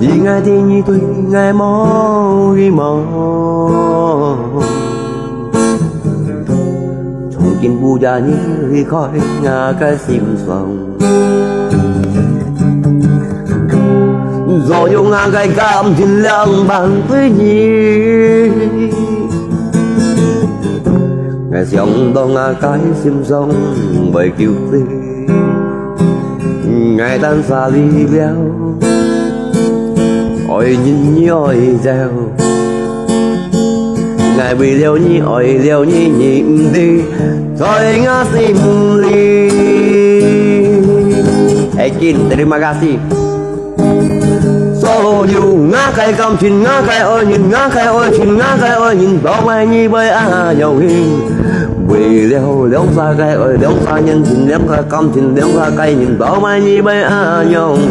你愛的你對𠊎無希望，從今不要你離開𠊎个心上。所有𠊎个感情兩半對你。 𠊎想到𠊎个心上會糾結，𠊎等沙裡了，愛人你愛走，𠊎為了你，愛了你，你毋知，在𠊎心裡。Again, terima kasih. 所有𠊎个感情，𠊎个愛人，𠊎个愛情，𠊎个愛人，到尾你會恁樣形？為了兩儕个愛，兩儕人情，兩儕感情，兩儕个人，到尾你會恁樣形？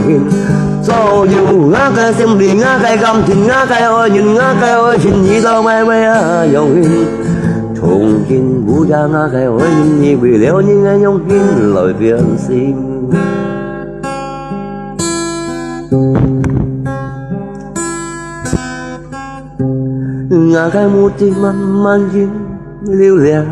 所有𠊎个心裡，𠊎个感情，𠊎个愛人，𠊎个愛情，你到尾會恁樣形？從今不要𠊎个愛人，你為了你恁樣形來變心。 𠊎个目汁慢慢緊流了，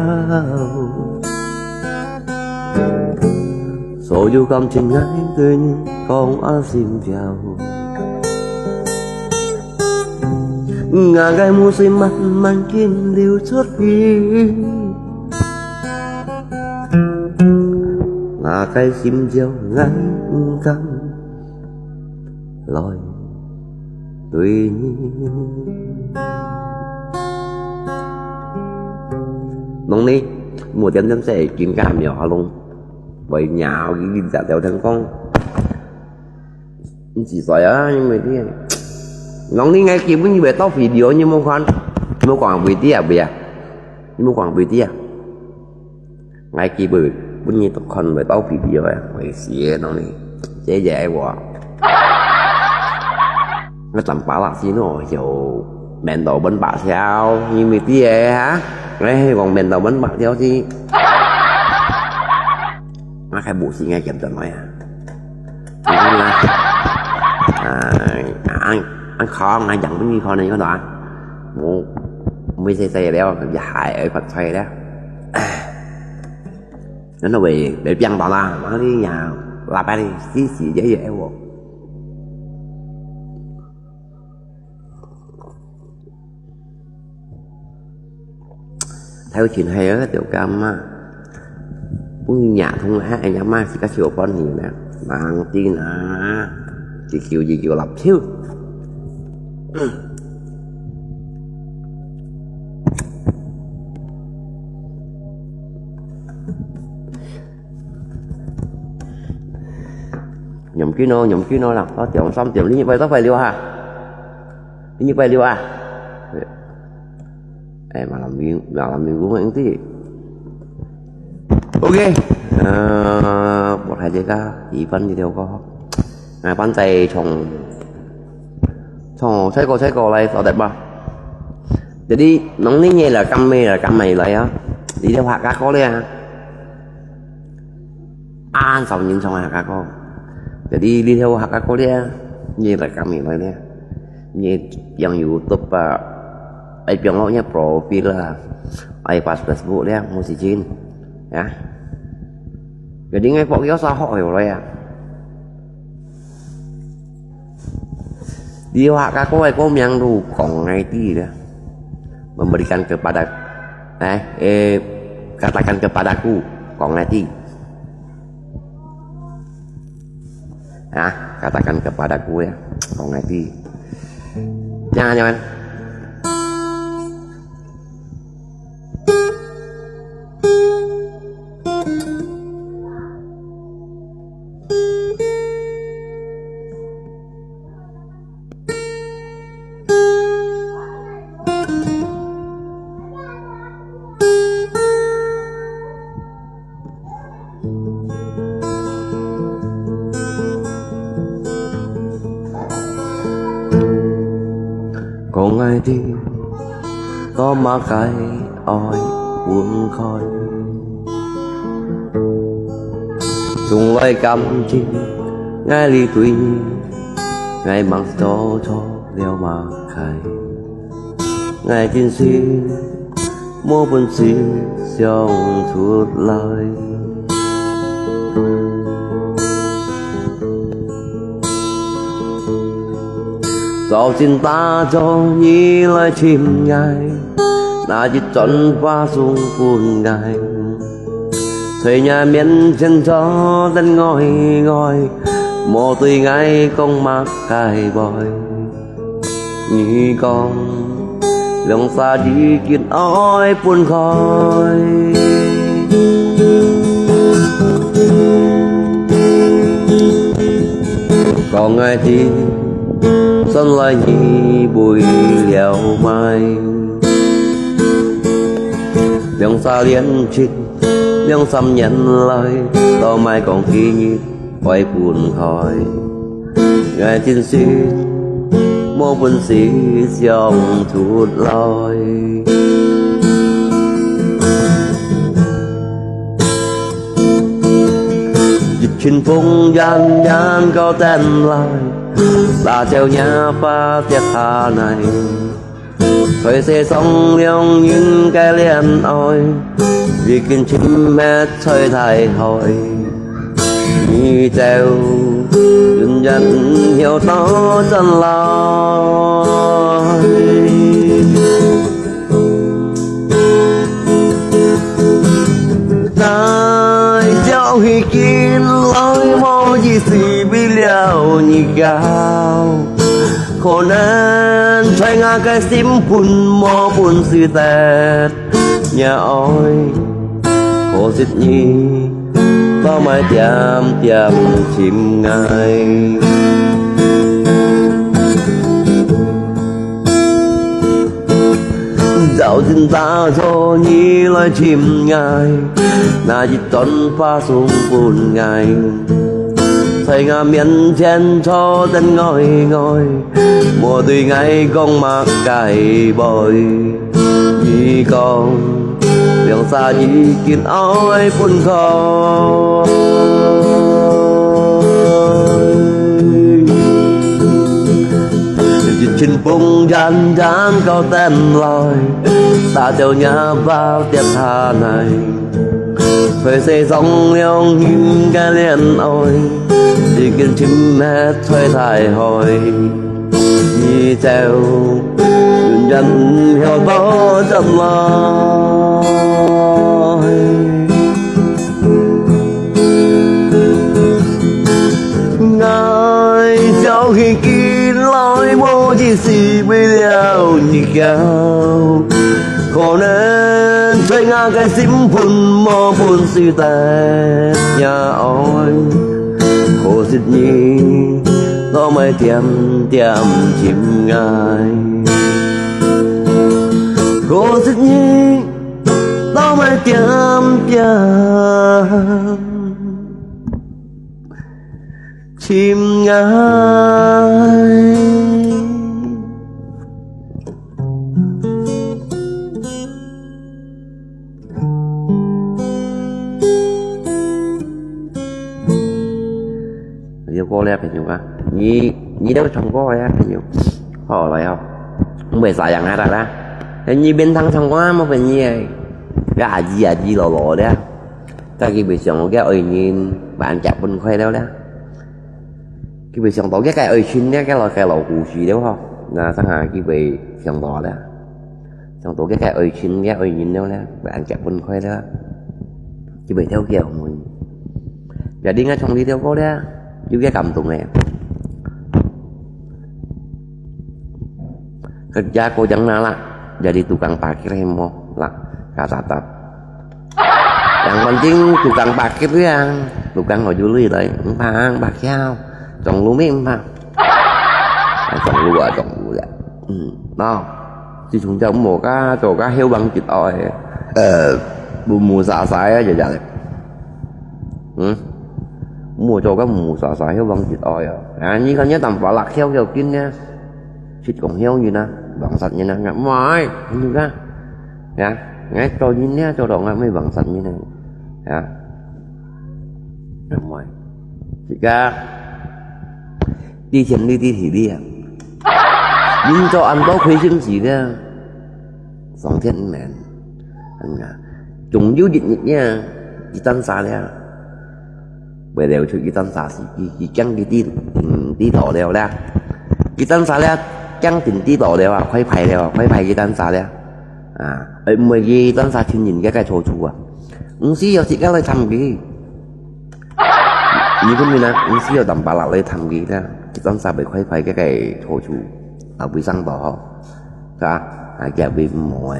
所有感情𠊎對你講啊心跳。𠊎个目水慢慢緊流出去，𠊎个心跳𠊎毋敢 來對你。農曆五點鐘在金家廟下弄。會咬佢，佢就聊天講，毋自在啊，因為你，講你，𠊎基本以為到video，你有無看？你有講video啊？你有講video啊？𠊎基本本日都看毋到video啊，會死个，講你，謝謝我。𠊎真巴拉先哦，有面到問白條，你毋知个哈？𠊎係講面到問白條先。𠊎還無事，𠊎檢查來啊。你看啦，啊，啊，啊，考啊，養不你看呢，看到啊？無，無細細了，也還會發財了。唉，真的會，會變到啦，哪裡呀？喇叭裡，死死也也我。 頭前係有一條街嘛，本日通係人家嘛，自家小半年啦，冷靜啊，一球一球立球。飲酒咯，飲酒咯啦，到兩三點，你拜六拜六哈？你拜六啊？哎，malam minggu, malam minggu nanti. OK，呃，我還這個一般這條歌，啊，班仔從，從這個，這個來，好的吧？Jadi，農曆年了，剛沒了，剛沒了呀，你就怕該個了呀。 恁少人唱客家歌。Jadi，你聽客家歌咧，你來講明來咧，你放YouTube啊，愛放落你profile啊，愛發Facebook咧，無事情，啊。Jadi，𠊎博友啥好有來啊。 Di Hakka ko ay ko miyang lu kong ngai ti da. Memberikan kepada, eh, eh, katakan kepadaku, kong ngai ti. Ah, katakan kepadaku ya, kong ngai ti. Jangan, jangan. 講𠊎知，到麼个愛分開。從來感情，𠊎理對你，𠊎吂做錯了麼个。 𠊎真心無本事想出來。早晨打早你來尋𠊎，拿一磚花送分𠊎，在若面前坐等呆呆，無對𠊎講麼个話。 你講，兩儕已經愛分開。講𠊎知，算來你為了麼个。兩儕戀情，兩三年來，都莫講今日 愛分開，𠊎真心無本事想出來。一陣風遠遠高等來，辣椒若花跌下來。 在世上兩人个戀愛，已經沉沒在大海。你走，永遠毋曉倒轉來。大早起緊來，無意思為了你搞。 可能在𠊎个心魂無本事得若愛，可惜你到尾恬恬尋𠊎。朝晨打早你來尋𠊎，拿一段花送分𠊎，在𠊎面前坐等呆呆，無對𠊎講麼个話。 你講，兩儕已經愛分開。一陣風遠遠到等來，打走若花跌下來。在世上兩人个戀愛，已經沉沒在大海。 你走，永遠毋曉倒轉來。𠊎想起近來無日時為了你噭，可能在𠊎个心魂無本事得若愛。 可惜你，到尾恬恬尋𠊎。可惜你，到尾恬恬尋𠊎。 這歌咧，朋友啊，你，你兜唱歌个啊，朋友，好來哦，毋會沙啞啊，大家。你邊聽唱歌啊，無分你个，這阿姨阿姨老老咧，在佢會想个愛人，還結婚快了咧。 佢會想到這个愛情，這个老，个老故事了吼。那上下佢會想到了，想到這个愛情，這个愛人了咧，會恁結婚快了，佢會跳起來問。Jadi𠊎唱這條歌咧，有个感動个。Kerja kau jangan nalak, jadi tukang parkir hemo lah, kata. Yang penting tukang parkir yang, tukang hojuli lai, empang, bakiau, trong lu mi empang. Trong lu ah, trong lu ah. Hmm, no. Chỉ chúng ta mua cá, cho cá hiếu bằng thịt oi. Ờ, bu mù xả xài á, giờ giờ. Hmm? Mua cho cá mù xả xài hiếu bằng thịt oi à. À, như con nhớ tầm phá lạc hiếu hiếu kín nha. Sít kông hiếu như na, bằng sạch như na, ngập mỏi, như na. Ya, ngai cho nhìn nha, cho đó ngai mới bằng sạch như na. Ya. Ngập mỏi. Chỉ cả đi thiền đi, đi thì đi à. Nhìn cho ăn có khuấy chim gì đó. Song thiên mến. Anh à. Chúng yêu dịch nhịp nha. Đi tan xa đấy à. Bởi đều chịu đi tan xa xí, đi, đi chăng đi, đi, ừ, đi thỏ đều đấy à. Đi tan xa đấy à. Chăng tỉnh đi thỏ đều à. Khuấy phải đều à. Khuấy phải đi tan xa đấy à. À, ấy, mười đi tan xa thiên nhìn cái cái chua chua à. Không xí, yêu xí cái lời thăm kì. Như thế mình à, không xí, yêu tầm bà lạ lời thăm kì đó. Đi tan xa bởi khuấy phải cái cái chua chua. À, buổi sáng đó. Ka, à, kia vì mùi,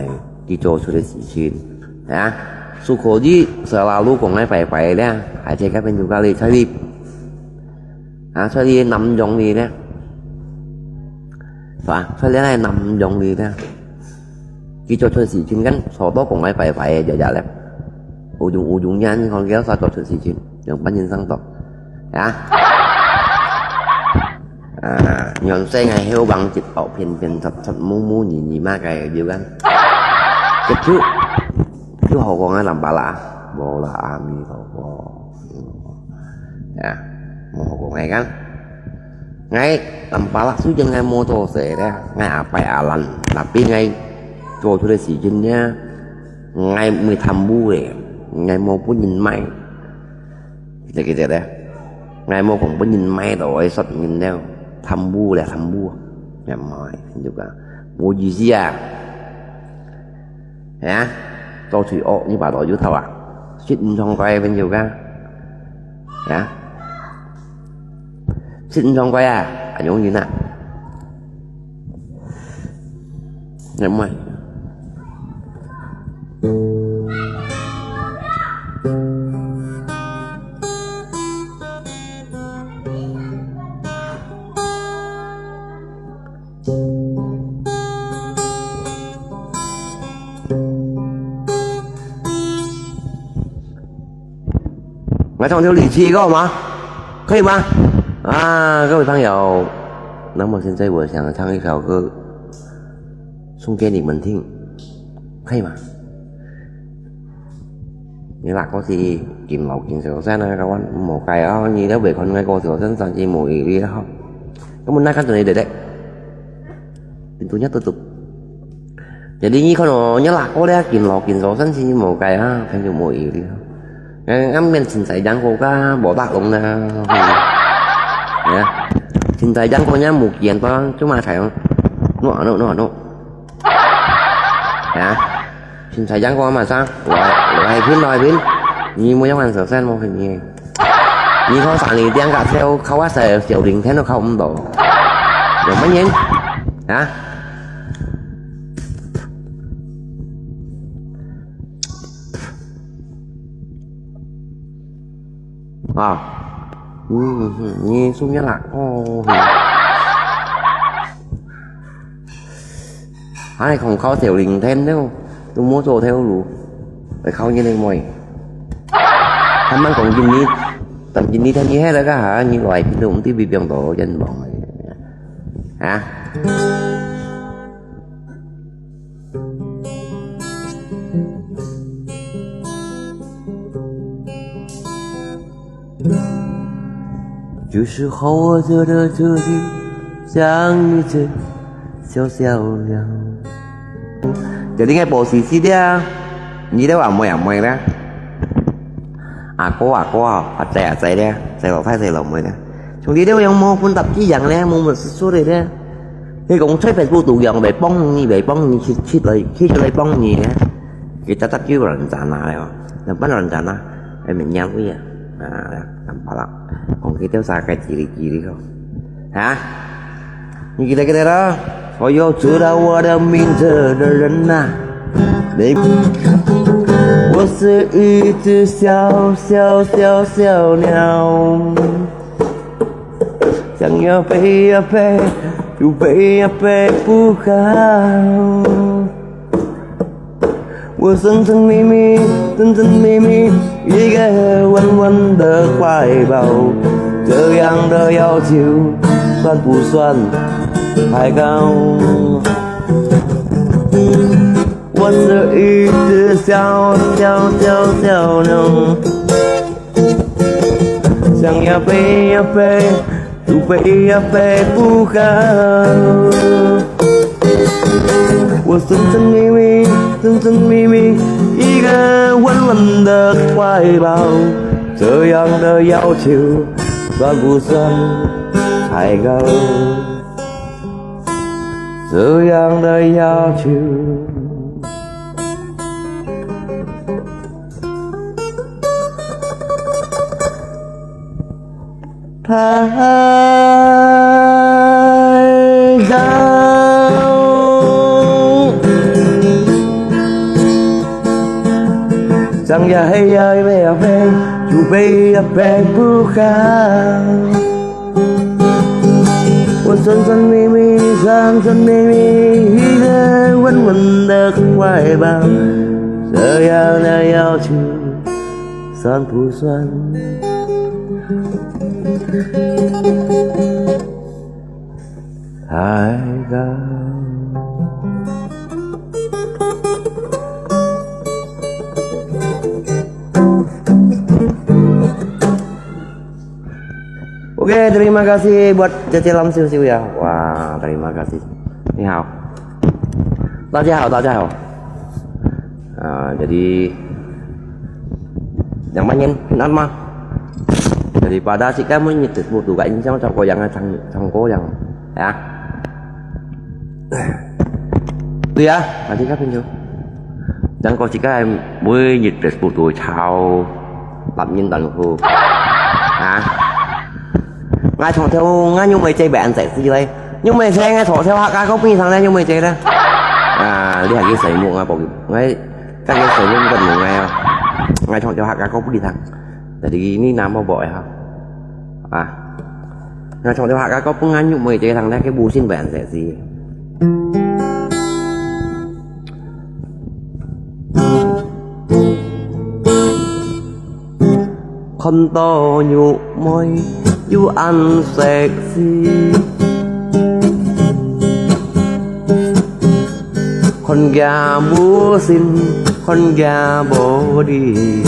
đi cho sudah sicin. Ya, suko di selalu kong ai pai pai dia, aja ka penyu kali cari. Ha, cari enam jong ni dia. Fa, cari enam jong ni dia. Đi cho sudah sicin kan, soto kong ai pai pai aja jalan. Ujung-ujungnya ni kalau dia satu sudah sicin, yang panjang sang to. Ya. À, ngon xe ngày hiếu bằng chịu ổ phiền phiền thật thật mu mu nhì nhì ma cái điều gan. Cái thứ, thứ hậu con ai làm bà lạ. Bố là a mi thổ bố. À, một hậu con ngày gan. Ngày làm bà lạ suốt chân ngày mô tô xe ra. Ngày à phải à lăn. Tapi ngày cho thu lê sĩ chân nha. Ngày mới thăm bu lệ. Ngày mô bún nhìn mai. Kita-kita deh. Ngai mo kong pun nyin mai to, ai sot nyin neo. Thambu leh, thambu. Ngai mai, tunjuk ah. Mo ji sia. Ya. Tao chui ok ni ba to yu thau ah. Sit nchong kai pun yu ka. Ya. Sit nchong kai ah. Anyong yin ah. Ngai mai. 來唱條離奇歌嗎？可以嗎？啊，各位朋友，那麼現在我想唱一首歌送給你們聽，可以嗎？你那个是敬老敬小生啊，kawan，無計啊，你都袂看𠊎个小生生意無餘力啊。Kamu nak kan tu ni dedek. Pintunya tutup. Jadi你看哦，你那个咧，敬老敬小生意無計啊，朋友無餘力啊。嗯，俺面前在养过个，无大龙呢。啊，现在养过人无见到，就马上，no no no no。啊，现在养过马上，来来拼来拼，你没有玩小生，我跟你。 你看三里店个小，考啊小，小零天都考毋到，有乜人？啊？啊，嗯，嗯，你输了啦，哦。 還講考小零天了，都無做頭路，來考你个妹。他們講今日，但今日天氣熱了，該下你來都毋知被冰到，真忙啊！啊？ 有时候我觉得自己像一只小小鸟。就應該報時事的啊，你都話妹啊妹啦，阿哥阿哥啊，阿仔阿仔咧，細佬太細佬妹咧，從你都用毛分搭幾樣咧，毛毛叔叔的咧，你講吹白布都樣，袂幫你，袂帮你，去去来去出来帮你咧。 Kita tak kira rencana lewat. Nampak rencana? Eh, menyang ya. Nah, nampak lah. Kong kita usaha ciri-ciri kau. Hah? Ni kita kita dah. 所有知道我的名字的人呐、你，我是一只小小小小鸟。 想要飞呀飞，又飞呀飞不高。我神神秘秘，神神秘秘，一个稳稳的怀抱，这样的要求算不算太高？我是一只小小小小鸟。 想要飞呀飞，又飞呀飞不高。我神神秘秘，神神秘秘，一个稳稳的怀抱，这样的要求算不算太高？这样的要求。 太高。想要飞呀飞呀飞，就飞呀飞不高。我神神秘秘，神神秘秘，一个稳稳的怀抱，这样的要求。 算不算太高？OK, terima kasih buat Cece Lam Siu Siu ya. Wah, terima kasih. 你好，大家好，大家好。啊，jadi 兩万年很难吗？Daripada si kamu nyetir motor kat Incheon, cakap yang chang chang ko yang, ya. 對啊，tadi kan pinjau. Yang ko si kan boleh nyetir motor chau, lap nyen tan ko. Ha? Ngai chong theo ngai nyung mai cai ban sai si lai. Nyung mai cai ngai chong theo hak ka ko pi sang lai nyung mai cai la. Ah, lihat ye sai mo ngai pok ngai 大家手用个门来啊，俺从这下个搞不理他。Jadi ini nama buat ha. Ah. Ngai chong teo hak ka ko pun ngai nyuk moi te thang le ke bu sin ban se si. 看到玉妹又恁sexy，看佢無心，看佢無理。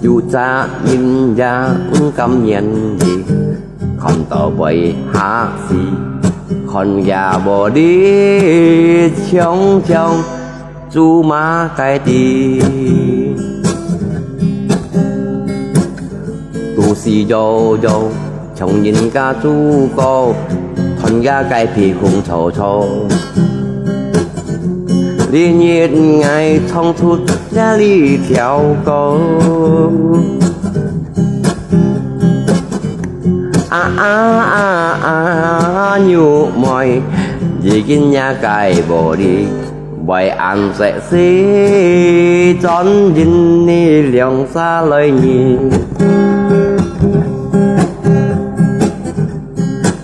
有隻人也毋甘願意，看到會嚇死，看佢無理，像像 豬嫲个地。肚屎枵枵，像人家豬哥，看佢个鼻空粗粗。這日𠊎唱出這裡條歌。啊啊啊啊，玉妹，如今若个無理， 會恁sexy，專因你兩儕來認。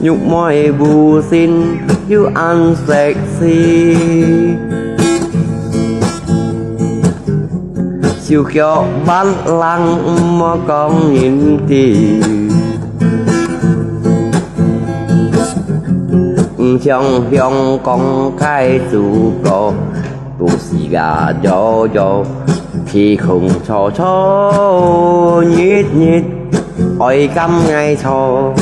玉妹無心又恁sexy，手腳滑冷毋好講人知。 毋像香港个豬哥，肚屎啊枵枵，鼻空粗粗，日日愛摎𠊎坐。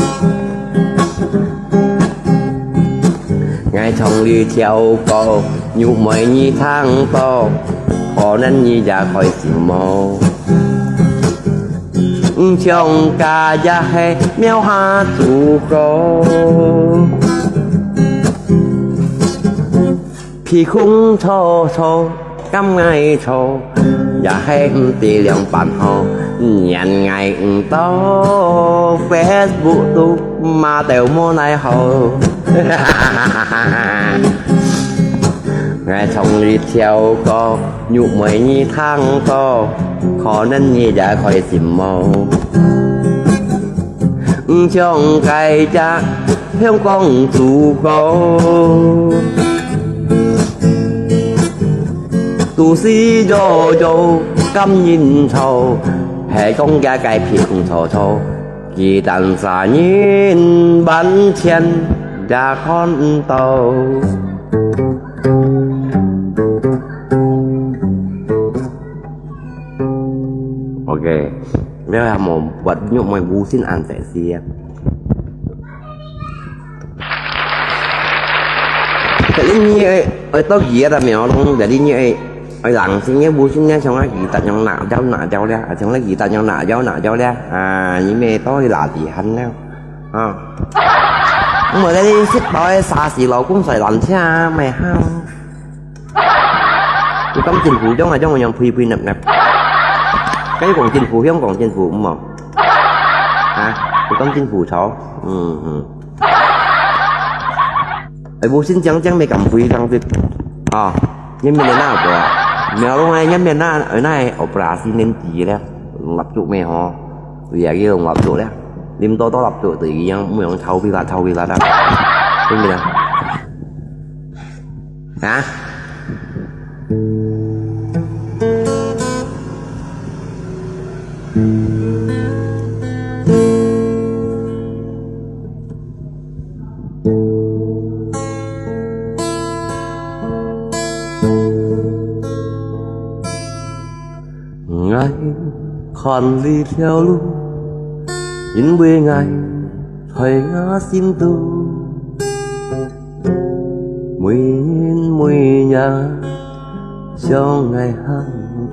𠊎唱這條歌，玉妹你聽到，可能你也開心無？ 毋像該隻係廟下豬哥，鼻空粗粗，摎𠊎坐，也係毋知仰般好，連𠊎毋到Facebook都罵到無奈何。𠊎唱這條歌，玉妹你聽到，可能你也開心無？毋像該隻香港豬哥，肚屎枵枵，摎人坐，係講佢个鼻空粗粗，佢單儕人完全也看毋到。 OK，這下無活玉妹無心恁sexy啊。這裡你愛，愛到佢啊，但係我講，這裡你愛，愛冷靜个無心个，像該吉他樣拿掉拿掉了，啊，像該吉他樣拿掉拿掉了，啊，你乜到去垃圾hand了，啊。毋係，這裡食飽个沙士老公在冷車啊，乜好。 有講政府樣啊，樣樣呸呸napnap。該講政府，香港政府，毋好。啊，有講政府錯，嗯嗯。哎，無心講講，乜敢呸上去。啊，你們的那個，苗龍哎，你們那，那，operasi年紀了，蠟燭乜吼，佢也用蠟燭了，啉多多蠟燭，對，一樣，毋用臭屁啦，臭屁啦，對不對？ 啊？𠊎看這條路，因為𠊎在𠊎心肚。 每日每夜想𠊎行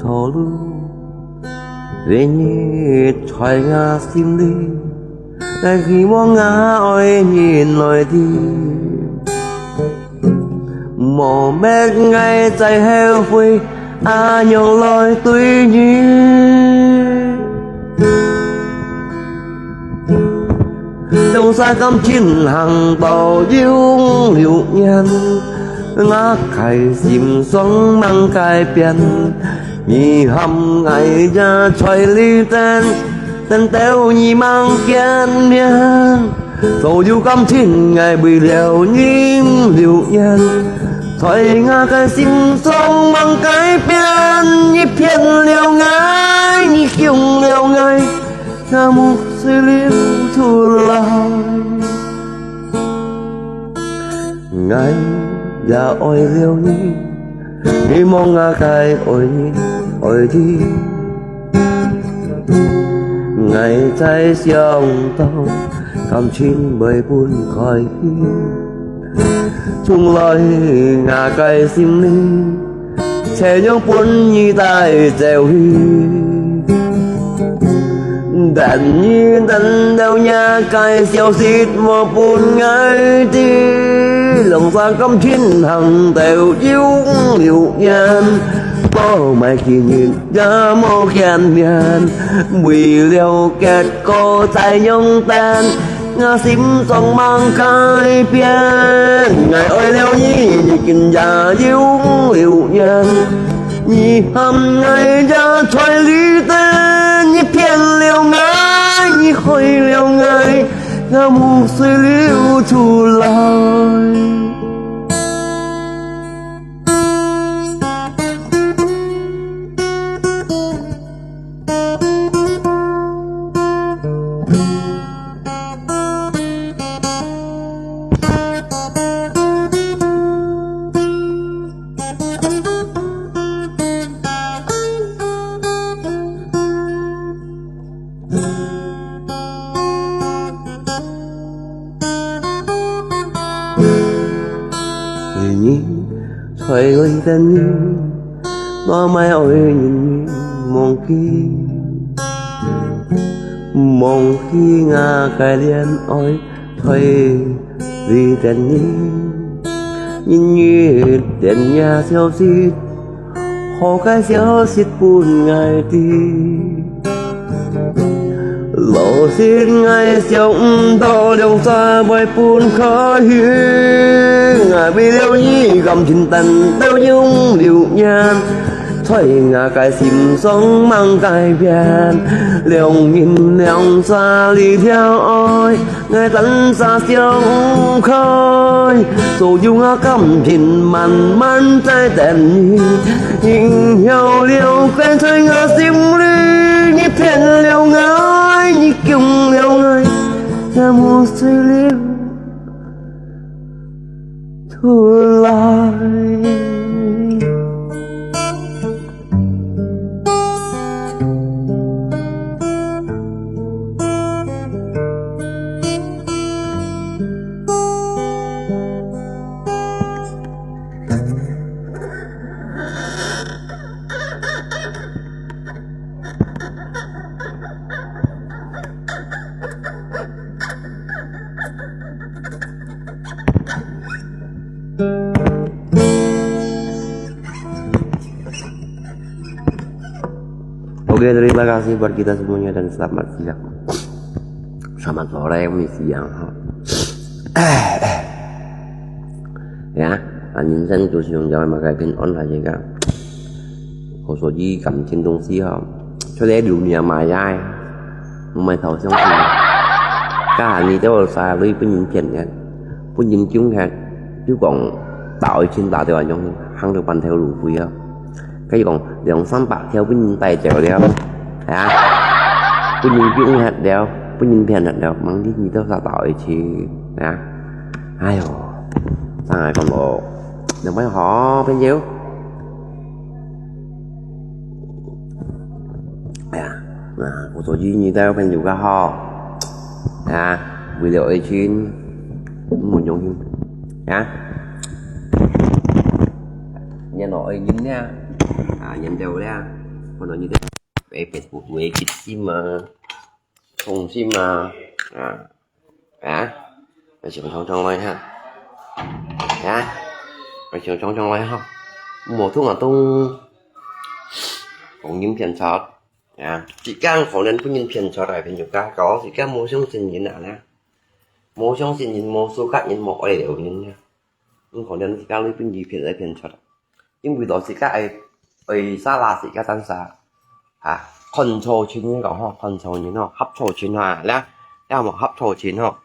頭路，日日在𠊎心裡，𠊎希望𠊎愛人來知。莫搣𠊎再後悔， 恁樣來對你。兩儕感情行到有六年，𠊎个心想吂改變，你喊𠊎也在這等，等到你吂見面。 所有感情𠊎為了你留戀，在𠊎个心上吂改變。你騙了𠊎，你騙了𠊎，𠊎目水流出來。𠊎也愛了你，希望𠊎个愛人愛你。𠊎才想到，感情會分開去。從來𠊎个心裡， 就愛分你帶走去。等你等到若个消息無分𠊎知，兩儕感情行到永流年，無麼个日也無見面，為了結果再仰等。 𠊎心中吂改變，𠊎愛了你，你今夜永流年。你喊𠊎也在這等，你騙了𠊎，你害了𠊎，𠊎目水流出來。你在這等你， 𠊎乜愛人忘記，忘記𠊎个戀愛在這等你。日日等若消息，好个消息分𠊎知。 老實𠊎想毋到兩儕會分開去，𠊎為了你感情等到永流年。在𠊎个心上吂改變，兩人兩儕這條愛，𠊎單儕想毋開。所有𠊎感情滿滿在等你，停留了該在𠊎心裡，你騙了𠊎，你 救了𠊎，也無水流出來。 Oke, terima kasih buat kita semuanya dan selamat siang. Selamat sore, ini siang, ha. Ya, 啊，人生就是用這樣嘛，改變安排這個。我說這感情東西吼，出來流命嘛呀，毋係頭相信。該下你兜儕女分人騙个，分人供个，就講打愛情打到恁樣，行到半條路廢啊。 佢講兩三百條分人帶走了，啊，分人供忒了，分人騙忒了，問你你兜儕打愛情，啊？哎喲，正來講咯，兩位好朋友。哎呀，啊，我做你你兜朋友个好，啊，為了愛情，毋好用心，啊。 然後愛人呢，啊，然後呢，可能你兜，誒，Facebook會激心啊，痛心啊，啊，啊，愛想想想來哈，啊，愛想想想來哈，無痛啊痛，講人騙財，啊，自家可能分人騙財來騙自家，搞到自家無相信人啊呢，無相信人，無suka人，無愛了人呢。 毋可能自家裡分人騙來騙出來，因為到自家愛，愛沙拉自家單儕，啊，看錯情个講吼，看錯人吼，合錯情啊，來，要麼合錯情吼。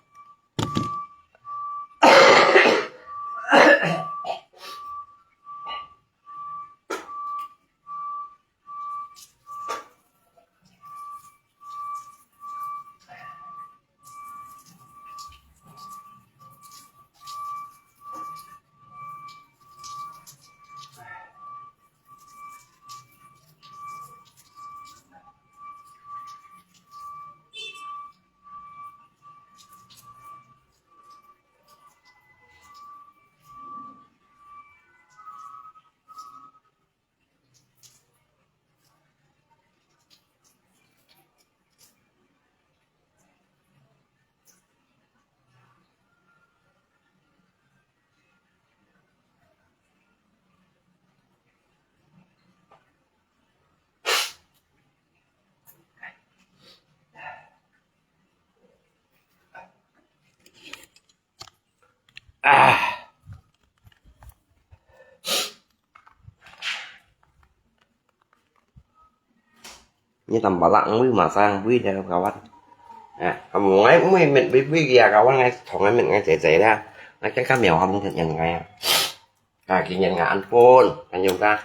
啊！你tambah lak，你马上会了，kawan。啊，我们没没没没呀，kawan，哎，同俺们哎姐姐了，那刚刚没有，我们人哎呀，啊，今年俺安分，俺有个啊。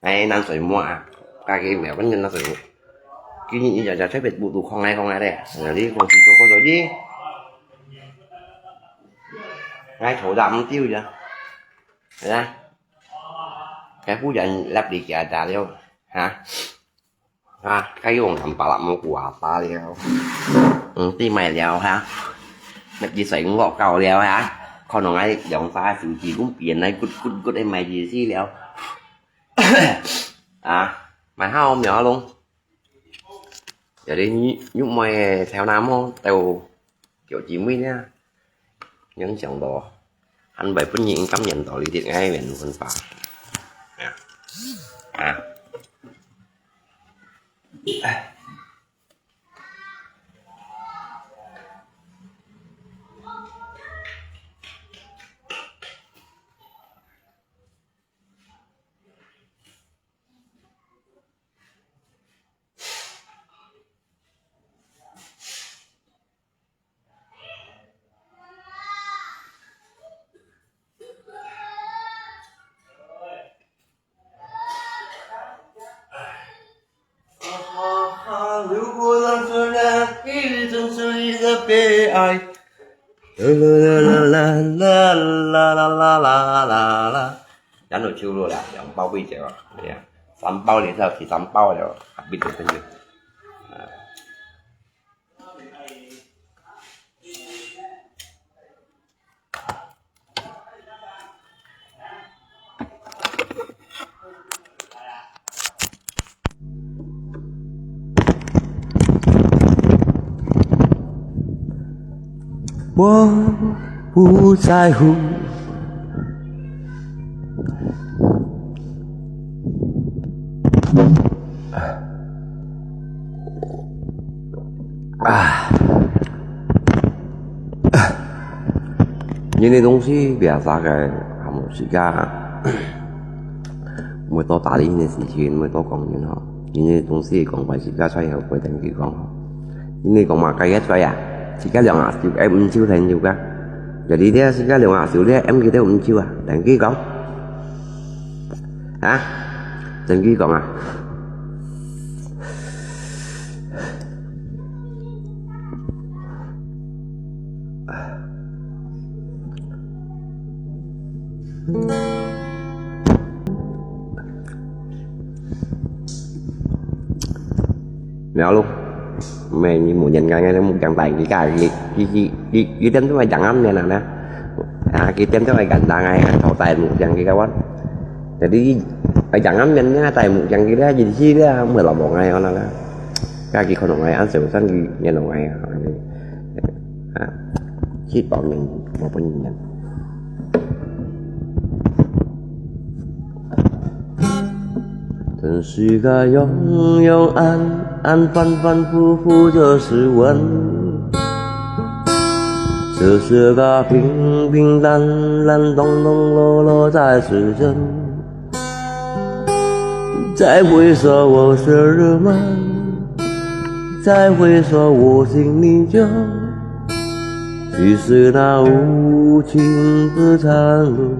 哎，冷水摸啊，家己苗本人冷水摸。今日你就就特別不不空来空来咧，你空气做过做去，哎，头大唔丢呀，哎呀，该不然lapli给他打了，哈，啊，该用很巴拉木瓜打了，嗯，地买了哈，那个水我搞了哈，可能哎，两三手机公变来，good good good，哎，买几次了。 啊，买好苗咯。有啲玉妹个頭那毛都叫姊妹呢，影响到，還袂分人感染到你啲愛緣分吧？啊，啊。 如果让春啊，一直沉睡的悲哀。啦啦啦啦啦啦啦啦啦啦啦。然后就落了，两包味道啊，对呀，三包你知道，提三包了，还比较真的。啊。 我不在乎。啊。 因為東西biasa个，還無自家，會多打理呢事情，會多講人吼。因為東西講話自家出來，會等佢講吼。因為講嘛，該个出來啊，自家兩下手，哎，毋手停手个。Jadi咧，自家兩下手咧，em佢都毋手啊，等佢講。啊，等佢講啊。 Mèo luôn. Mày nhìn một nhận ngay ngay một chàng tay cái cái cái cái cái cái tên tôi chẳng ăn này nè nè. À, cái tên tôi chẳng đang ngay thổ tài một chàng cái kawan. Jadi, ai jangan men ni tai mu yang kira jadi si dia mula mau ngai ona lah. Kaki kono ngai an seu san ki nyen ngai. Ha. Chi pao nyen mo pun nyen. 真是个永永安安反反复复这是问，只是个平平淡淡东东落落在世间。 再回首我是日漫，再回首我心里就，其实那无情的残酷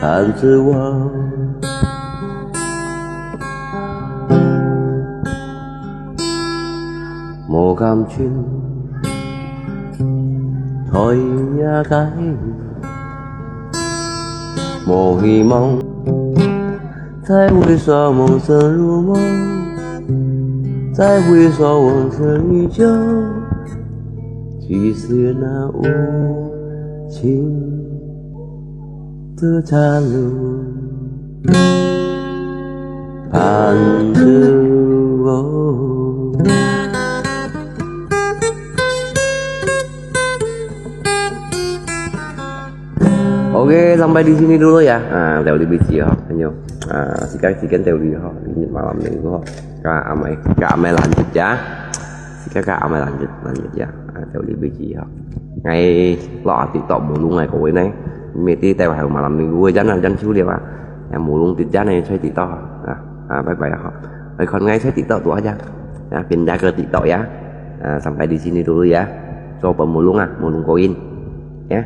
伴着我。无感情，在夜街，无希望。 再回首梦生如梦，再回首往事依旧。其实那无情的残酷伴着我。 OK，sampai di sini dulu ya. Ah, tèo li biji ho, anyo. Ah, sekian sekian tèo li ho, ini malam minggu ho. Ka amai, ka amai lanjut ya. Sekian ka amai lanjut, lanjut ya. Ah, tèo li biji ho. Ngai lo TikTok Mulung ngai ko ne. Mesti tewai hau malam minggu jan jan chu liao ah. Ya Mulung TikTok jan ne choi TikTok ah. Ah, bye bye ha. Oi kon ngai choi TikTok tu aja. Ya pindah ke TikTok ya. Ah, sampai di sini dulu ya. Coba Mulung ah, Mulung koin. Ya.